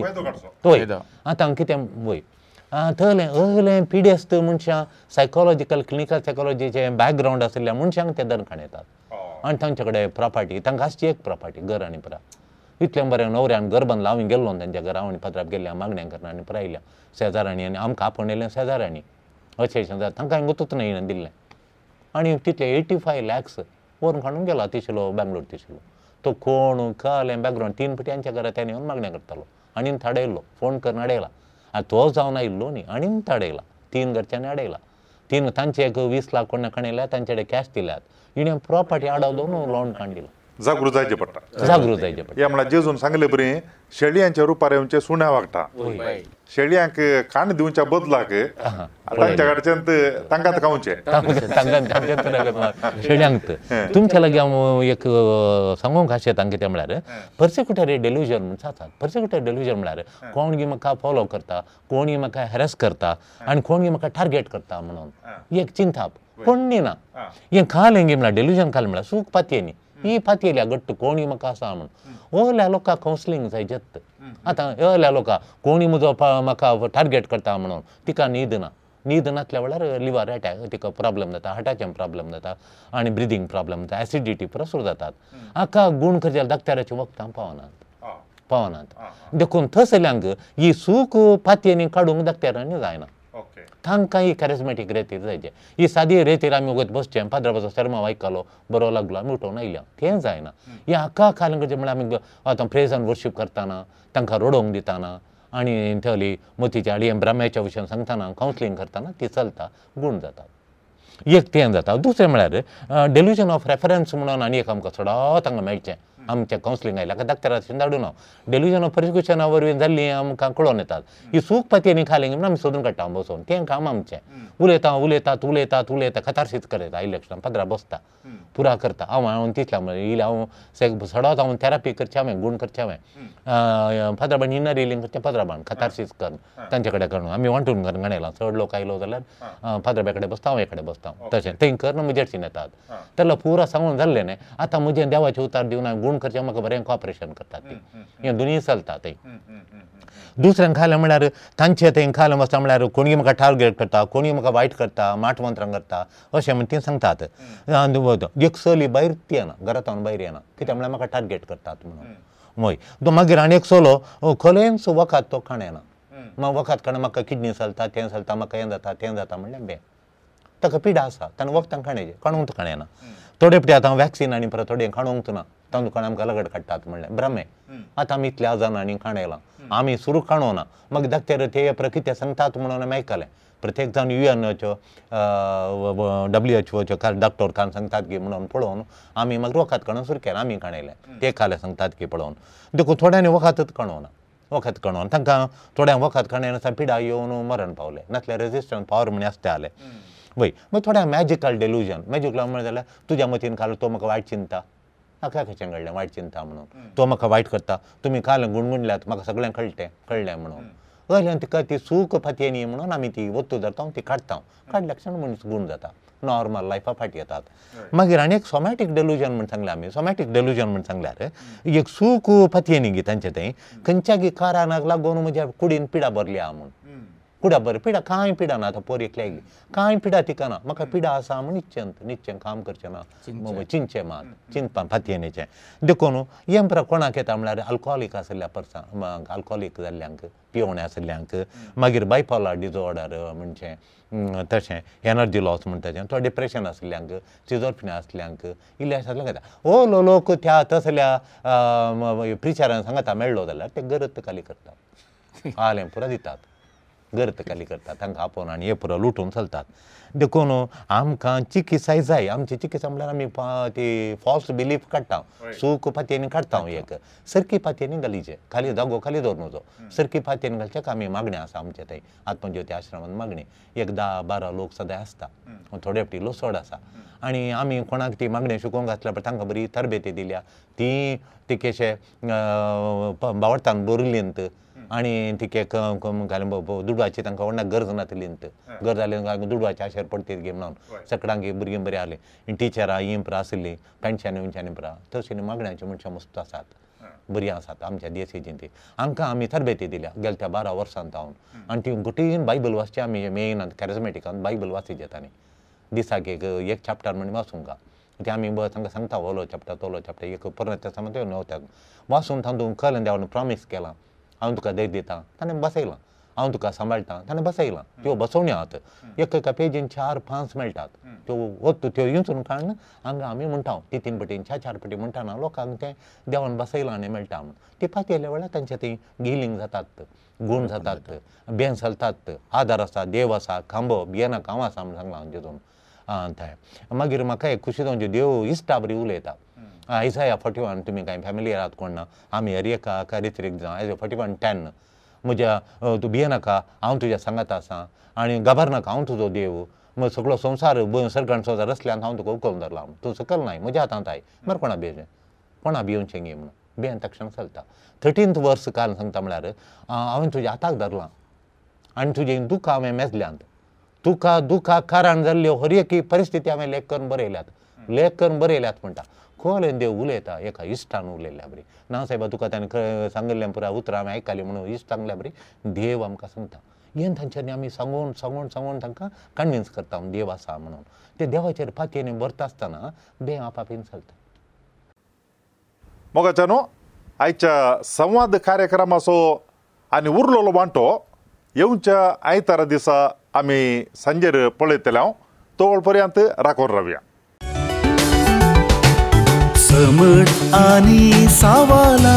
हय आतां कितें वय थंयलें अहलें पिडेस्त मनशां सायकोलॉजिकल क्लिनिकल सायकोलॉजीचें बॅकग्रावंड आशिल्ल्या मनशांक ते दणखाण येतात आनी तांचे कडेन प्रॉपर्टी तांकां आसची एक प्रॉपर्टी घर आनी परा इतलें बरें न्हवऱ्यान घर बांदलां हांव गेल्लो तांच्या घरा आनी पात्राप गेल्ल्या मागण्या करना आनी परायल्या शेजारांनी आनी आमकां आपोवन येयलें शेजारांनी अशें अशें जाता तांकां हांवें गुतूच न्हय दिल्लें आनी तितले 85 लॅक्स व्हरून काडून गेलो तिशिलो बेंगलोर तिशिलो तो कोण कळ्ळें बॅकग्रावंड 3 फावटी आमच्या घरा त्याने येवन मागण्या करतालो आनी थाडयलो फोन करून हाडयला आनी तो जावन आयिल्लो न्ही आनी थाडयला 3 घरच्यांनी हाडयला 3 तांचे एक 20 लाख कोणा काडयल्या तांचे कडेन कॅश दिल्यात हिणें प्रॉपर्टी आडवलो न्हू लोन काडून दिलो. जागृत जायचे पडटा जागृत जायचे पडटा. या म्हळ्यार जेजून सांगले बरी शेळयांच्या रुपार येवचे सुण्या वागता शेळयांक काण दिवच्या बदलाक तांच्या कडच्यान तांकां खावचें शेळयांक. तुमच्या लागीं हांव एक सांगूंक आशें तांकां कितें म्हळ्यार पर्सिक्युटरी डेल्युजन म्हण जातात. पर्सिक्युटरी डेल्युजन म्हळ्यार कोण गी म्हाका फॉलो करता कोणी म्हाका हॅरेस करता आनी कोण गी म्हाका टार्गेट करता म्हणून एक चिंताप कोण ना हें खालें गी म्हळ्यार डेल्युजन खालें म्हळ्यार सूख पातयेनी ही पातयेल्या घट्ट कोणी म्हाका आसा म्हणून ओल्या लोकांक कावन्सिलींग जाय जत्त. आतां ओल्या लोकांक कोणी म्हजो म्हाका टार्गेट करता म्हणून तिका न्हीद ना न्हीद नासल्या वेळार लिवर एटॅक तिका प्रॉब्लम जाता, हार्टाचे प्रॉब्लम जाता आनी ब्रिदींग प्रॉब्लम जाता, एसिडिटी पुरो सुरू जातात. हाका गूण करचे डॉक्टराची वखदां पावनात पावनात. देखून थंयसरल्यांक ही सूख पातयेंनी काडूंक डॉक्टरांनी जायना. तांकां ही कॅरिज्मॅटीक रेतीर जायचे. ही सादी रेतीर आमी वगत बसचें, पाद्राबाचो सरमाव आयकलो बरो लागलो आमी उठोवन आयल्या, तें जायना. हें हाका खालें करचें म्हळ्यार आमी आतां प्रेज आनी वर्शीप करतना तांकां रडोवंक दितना आनी थंय मोतीच्या आळये ब्राम्याच्या विशयान सांगतना कावन्सिलींग करतना ती चलता, गूण जाता. एक तें जाता. दुसरें म्हळ्यार डेल्युजन ऑफ रेफरन्स म्हणून आनी एक आमकां चडावत हांगा मेळचें आमच्या कावन्सिलींग आयल्या डॉक्टराचें धाडून हांव डेल्युजन ऑफ पर्सिक्युशना वरवीं जाल्लीं आमकां कळोन येतात. ही सूख पातयेंनी खाली म्हणून आमी सोदून काडटा बसोवन, तें काम आमचें. उलयता उलयतात उलयतात उलयता कथारसीस करता, आयलें पदरा बसता पुरा करता. हांव हांव तितल्या इल्लें हांव सडावत हांव थेरपी करचें, हांवें गूण करचें, हांवें पदराबाण इनर हिलींग करचें, पदराबाण कथारसीस करून तांचे कडेन करून आमी वांटून करून गाणयलां. चड लोक आयलो जाल्यार फादरा कडेन बसता, हांव कडेन बसता, तशें थंय कर म्हजेर येतात. तेन्ना पुरा सांगून जाल्लें न्ही. आतां म्हजें देवाचें उतार दिवन हांवें गूण करचें, म्हाका बरें कॉपरेशन करतात ती, हें दोनूय चलता थंय. दुसऱ्यांक खालें म्हळ्यार तांचे थंय खालें वचता म्हळ्यार कोणीय म्हाका टार्गेट करता, कोणीय म्हाका वायट करता, माट मंत्रां करता अशें म्हण ती सांगतात. एक चली भायर ती येना, घरांत भायर येना, कित्याक म्हळ्यार म्हाका टार्गेट करतात म्हणून. हय, तो मागीर आनी एक चलो खलेंच वखद तो खाण येना, मागीर वखद खाण म्हाका किडनी चलता, तें चलता, म्हाका हें जाता तें जाता म्हणल्यार बें ताका पिडा आसा, ताणें वखदां खाणाचें खाणूंक खाण येना. थोडे फावटी आतां वॅक्सिन आनी परत थोडें खाणूंक ना, तांदूळ खाण आमकां लगड काडटात म्हणलें भ्रमे. आतां आमी इतल्या जाणांनी खाण येयलां, आमी सुरू खाणो ना. मागीर डॉक्टर ते कितें सांगतात म्हणून आमी आयकलें. प्रत्येक जाण युएनओच्यो WHO doctor खाण सांगतात की म्हणून पळोवन आमी मागीर वखद खाणून सुरू केलें, आमी खाण येयलें ते खालें सांगतात की पळोवन. देखून थोड्यांनी वखदच खाणो ना, वखद खाणो तांकां थोड्यांक वखद खाण येना पिडा येवन मरण पावलें, नासल्यार रेजिस्टन्स पावर म्हण आसता आलें. वय मागीर थोड्यांक मॅजिकल डेल्युजन, मॅजिकल म्हणलें जाल्यार तुज्या मतीन खालो तो म्हाका वायट चिंता, म्हाका कशें कळ्ळें वायट चिंता म्हणून, तो म्हाका वायट करता, तुमी काल गुणगुणल्यात म्हाका सगळें कळटें कळ्ळें म्हणून. हय तिका ती सूख फातयेनी म्हणून आमी ती वत्तू धरता, ती काडटा, काडल्या क्षण मनीस गूण जाता, नॉर्मल लायफा फाटी येतात. मागीर आनी एक सोमॅटीक डेल्युजन म्हण सांगलें आमी. सोमॅटीक डेल्युजन म्हण सांगल्यार एक सूख फातयेनी गी तांचे थंय खंयच्या गी कारणाक लागून म्हज्या कुडीन पिडा भरली आहा म्हूण, कुडा बरें पिडा कांय पिडा ना, आतां पोर एकली आयली कांय पिडा तिका ना, म्हाका पिडा आसा म्हूण निश्चंत निश्चें काम करचें ना, चिंतचें मात चिंतपा फातयेनीचें. देखून हें पुरा कोणाक येता म्हळ्यार अल्कोहोलीक आशिल्ल्या पर्सन, अल्कोहोलीक जाल्ल्यांक, पिवणे आशिल्ल्यांक, मागीर बायपोलर डिजॉर्डर म्हणचें तशें एनर्जी लॉस म्हणटा तें, थोडें डिप्रेशन आशिल्ल्यांक, सिजोफ्रेनिया आसल्यांक, इल्लें आशिल्ल्यांक येता. ओ लोक त्या तसल्या प्रिचरान सांगता मेळ्ळो जाल्यार ते गरज खाली करतात, आलें पुरा दितात, गर्त खाली करतात, तांकां आपोवन आनी हे पुरो लुटून चलतात. देखून आमकां चिकित्साय जाय. आमची चिकित्सा म्हणल्यार आमी ती फॉल्स बिलीफ काडटा, सूख पातयेनी काडटा, एक सरकी पातयेनी घालीचे, खाली जागो खाली दवरून वचो, सरकी पातयेनी घालच्याक आमी मागणें आसा आमचे थंय आत्मज्योती आश्रमांत मागणें. एक 10-12 लोक सदां आसता, थोडे फावटी लोक चड आसा आनी आमी कोणाक ती मागणें शिकोवंक घातल्या पळय तांकां बरी तरबेती दिल्या, ती तिकेशे बावडतान बरयलींत आनी तिके दुडवाची तांकां व्हडना गरज नासली, गरज जाली दुडवाची आशेर पडटीत गे म्हणून सकडांक भुरगीं बरीं आसलीं, टिचरां ही पुरा आशिल्लीं, पेन्शन विन्शन पुरा तशीं मागण्याची मनशां मस्त आसात, बरीं आसात आमच्या देसीचीं. ती हांकां आमी तरबेती दिल्या गेल्या त्या 12 वर्सां जावन आनी ती गुटीन बायबल वाचची आमी मेन कॅरिज्मॅटिकान बायबल वाचीत येता दिसाक एक एक चॅप्टर म्हण वाचूंक ते आमी तांकां सांगता ओलो चॅप्टर तोलो चॅप्टर एक परत तेस्तामेंत नवत्या वाचून तातूंत कळ्ळें देवान प्रॉमीस केलां हांव तुका धैर्य दिता, ताणें बसयलां, हांव तुका सांबाळटा, ताणें बसयलां. त्यो बसोवण्यो आहात एक एका पेजीन 4-5 मेळटात, त्यो वत्तू त्यो इंचून काडून हांगा आमी म्हणटा ती 3 पटी 4-4 पटी म्हणटाना लोकांक तें देवान बसयलां आनी मेळटा म्हूण. ती पातयेल्या वेळार तांचे थंय गिलींग जातात, गूण जातात, बेन चलतात, आदार आसा, देव आसा, खांबो भियेनाका हांव आसा म्हूण सांगलां हांव तितून थंय. मागीर म्हाका एक खुशी जावन देव इश्टा बरी उलयता. आयजाया 41 तुमी कांय फॅमिली आहात कोण ना, आमी हर एका रितरीक जावं आयज 41:10 म्हज्या तूं भियेनाका हांव तुज्या सांगात आसा आनी घाबरनाका हांव तुजो देव, मग सगळो संवसार सर्गान संवसार रसल्यान हांव तुका उखलून धरला, तूं सकल नाय म्हज्या हातांत I, मरे कोणा भियेचें कोणा भियोवचें गे म्हणून भियेन तक्षण चलता. 13th वर्स काल सांगता म्हळ्यार हांवें तुज्या हाताक धरलां आनी तुजें दुखां हांवें मेजल्यांत, तुका दुखा कारण जाल्ल्यो हर एक परिस्थिती हांवें लेख करून बरयल्यात, लेख करून बरयल्यात म्हणटा. खोलेन देव उलयता एका इश्टान उलयल्ल्या बरी ना सायबा तुका ताणें सांगिल्लें पुरा उतरां हांवें आयकलीं म्हणून इश्ट सांगल्या बरी देव आमकां सांगता. हें तांच्यांनी आमी सांगून सांगून सांगून तांकां कन्विन्स करता देव आसा म्हणून. ते देवाचेर पातयेन भरता आसतना देव आपापीन चलता. मोगाच्यानो आयच्या संवाद कार्यक्रमाचो आनी उरलेलो वांटो येवच्या आयतारा दिसा आमी सांजेर पळयतले. हांव तोवळ पर्यंत राखून रावया. समट आनी सावाला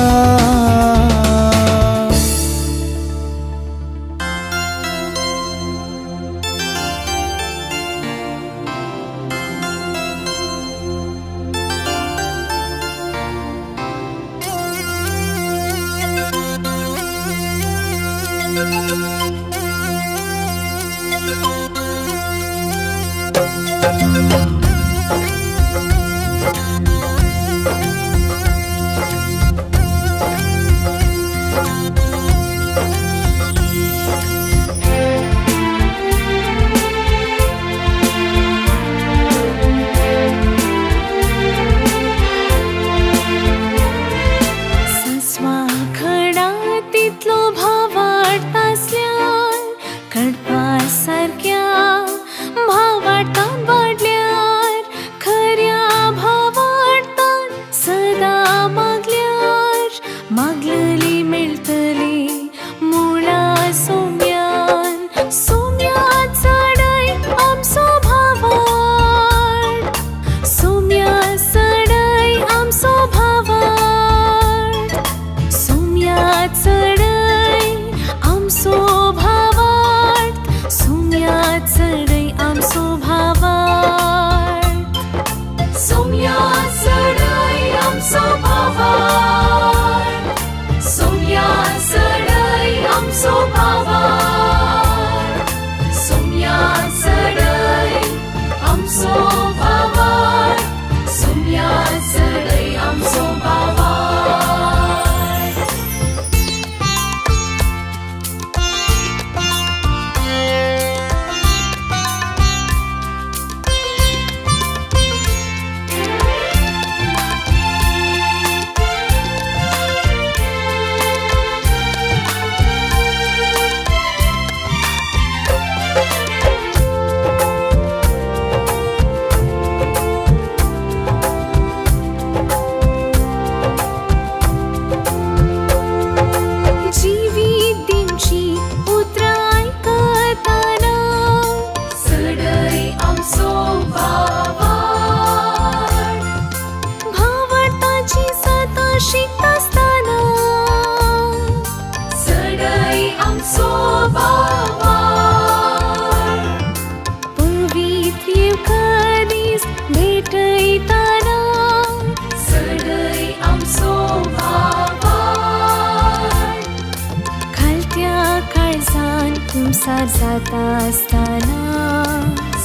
कुमसार जाता आसतना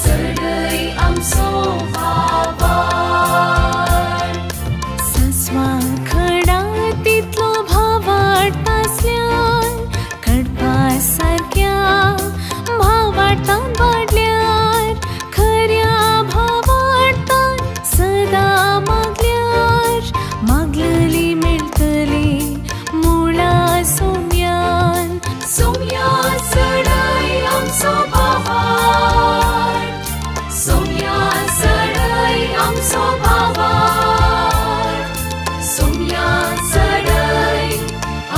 सडय आमचो भावार्थ सस्वां खडा तितलो भावार्थ आसल्यार कडपा सारक्या भावार्थान वाडल्यार खऱ्या भावार्थान सदां मागल्यार मागलली मेळटली मुळा सोम्यान सोम्या सडय आमचो भावार्थ सोम्या सडय आमचो भावार्थ सोम्या सडय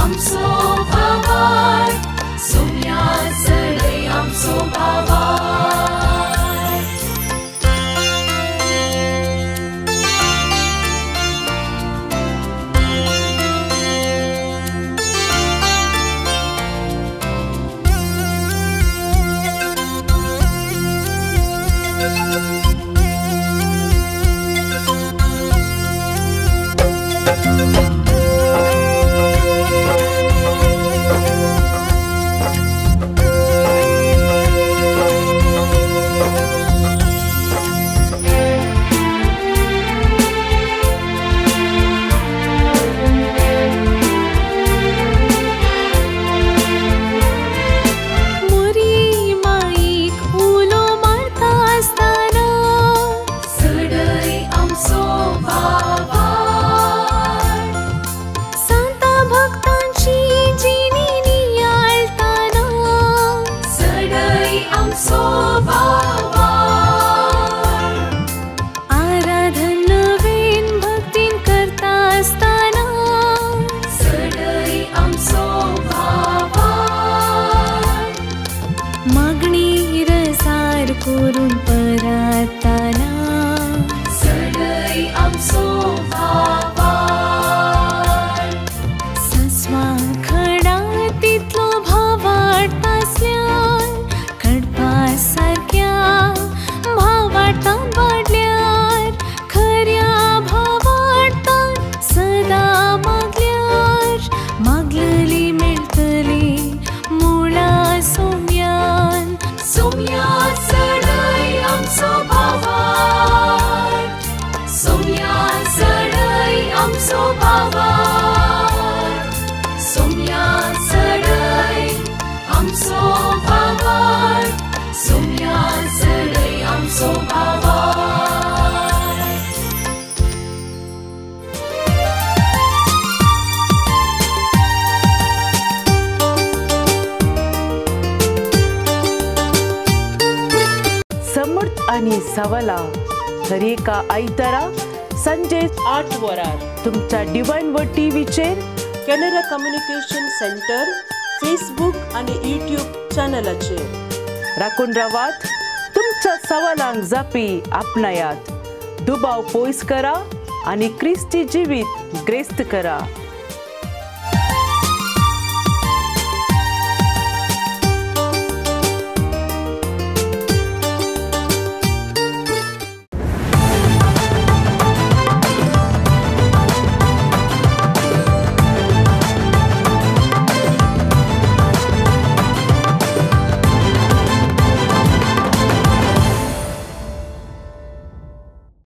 आमचो भावार्थ सोम्या सडय आमचो भावार्थ. मोरी माईक उलो मारता आसतना सडय आमचो भावार्थ सवालां हर एका आयतारा संजे 8 वरार तुमच्या डिवायन वर्ड टीव्हीचेर कॅनरा कम्युनिकेशन सेंटर फेसबुक आनी यूट्यूब चॅनलाचेर. राखून रावात, तुमच्या सवालांक जापी आपणायात, दुबाव पयस करा आनी क्रिस्ती जिवीत ग्रेस्त करा.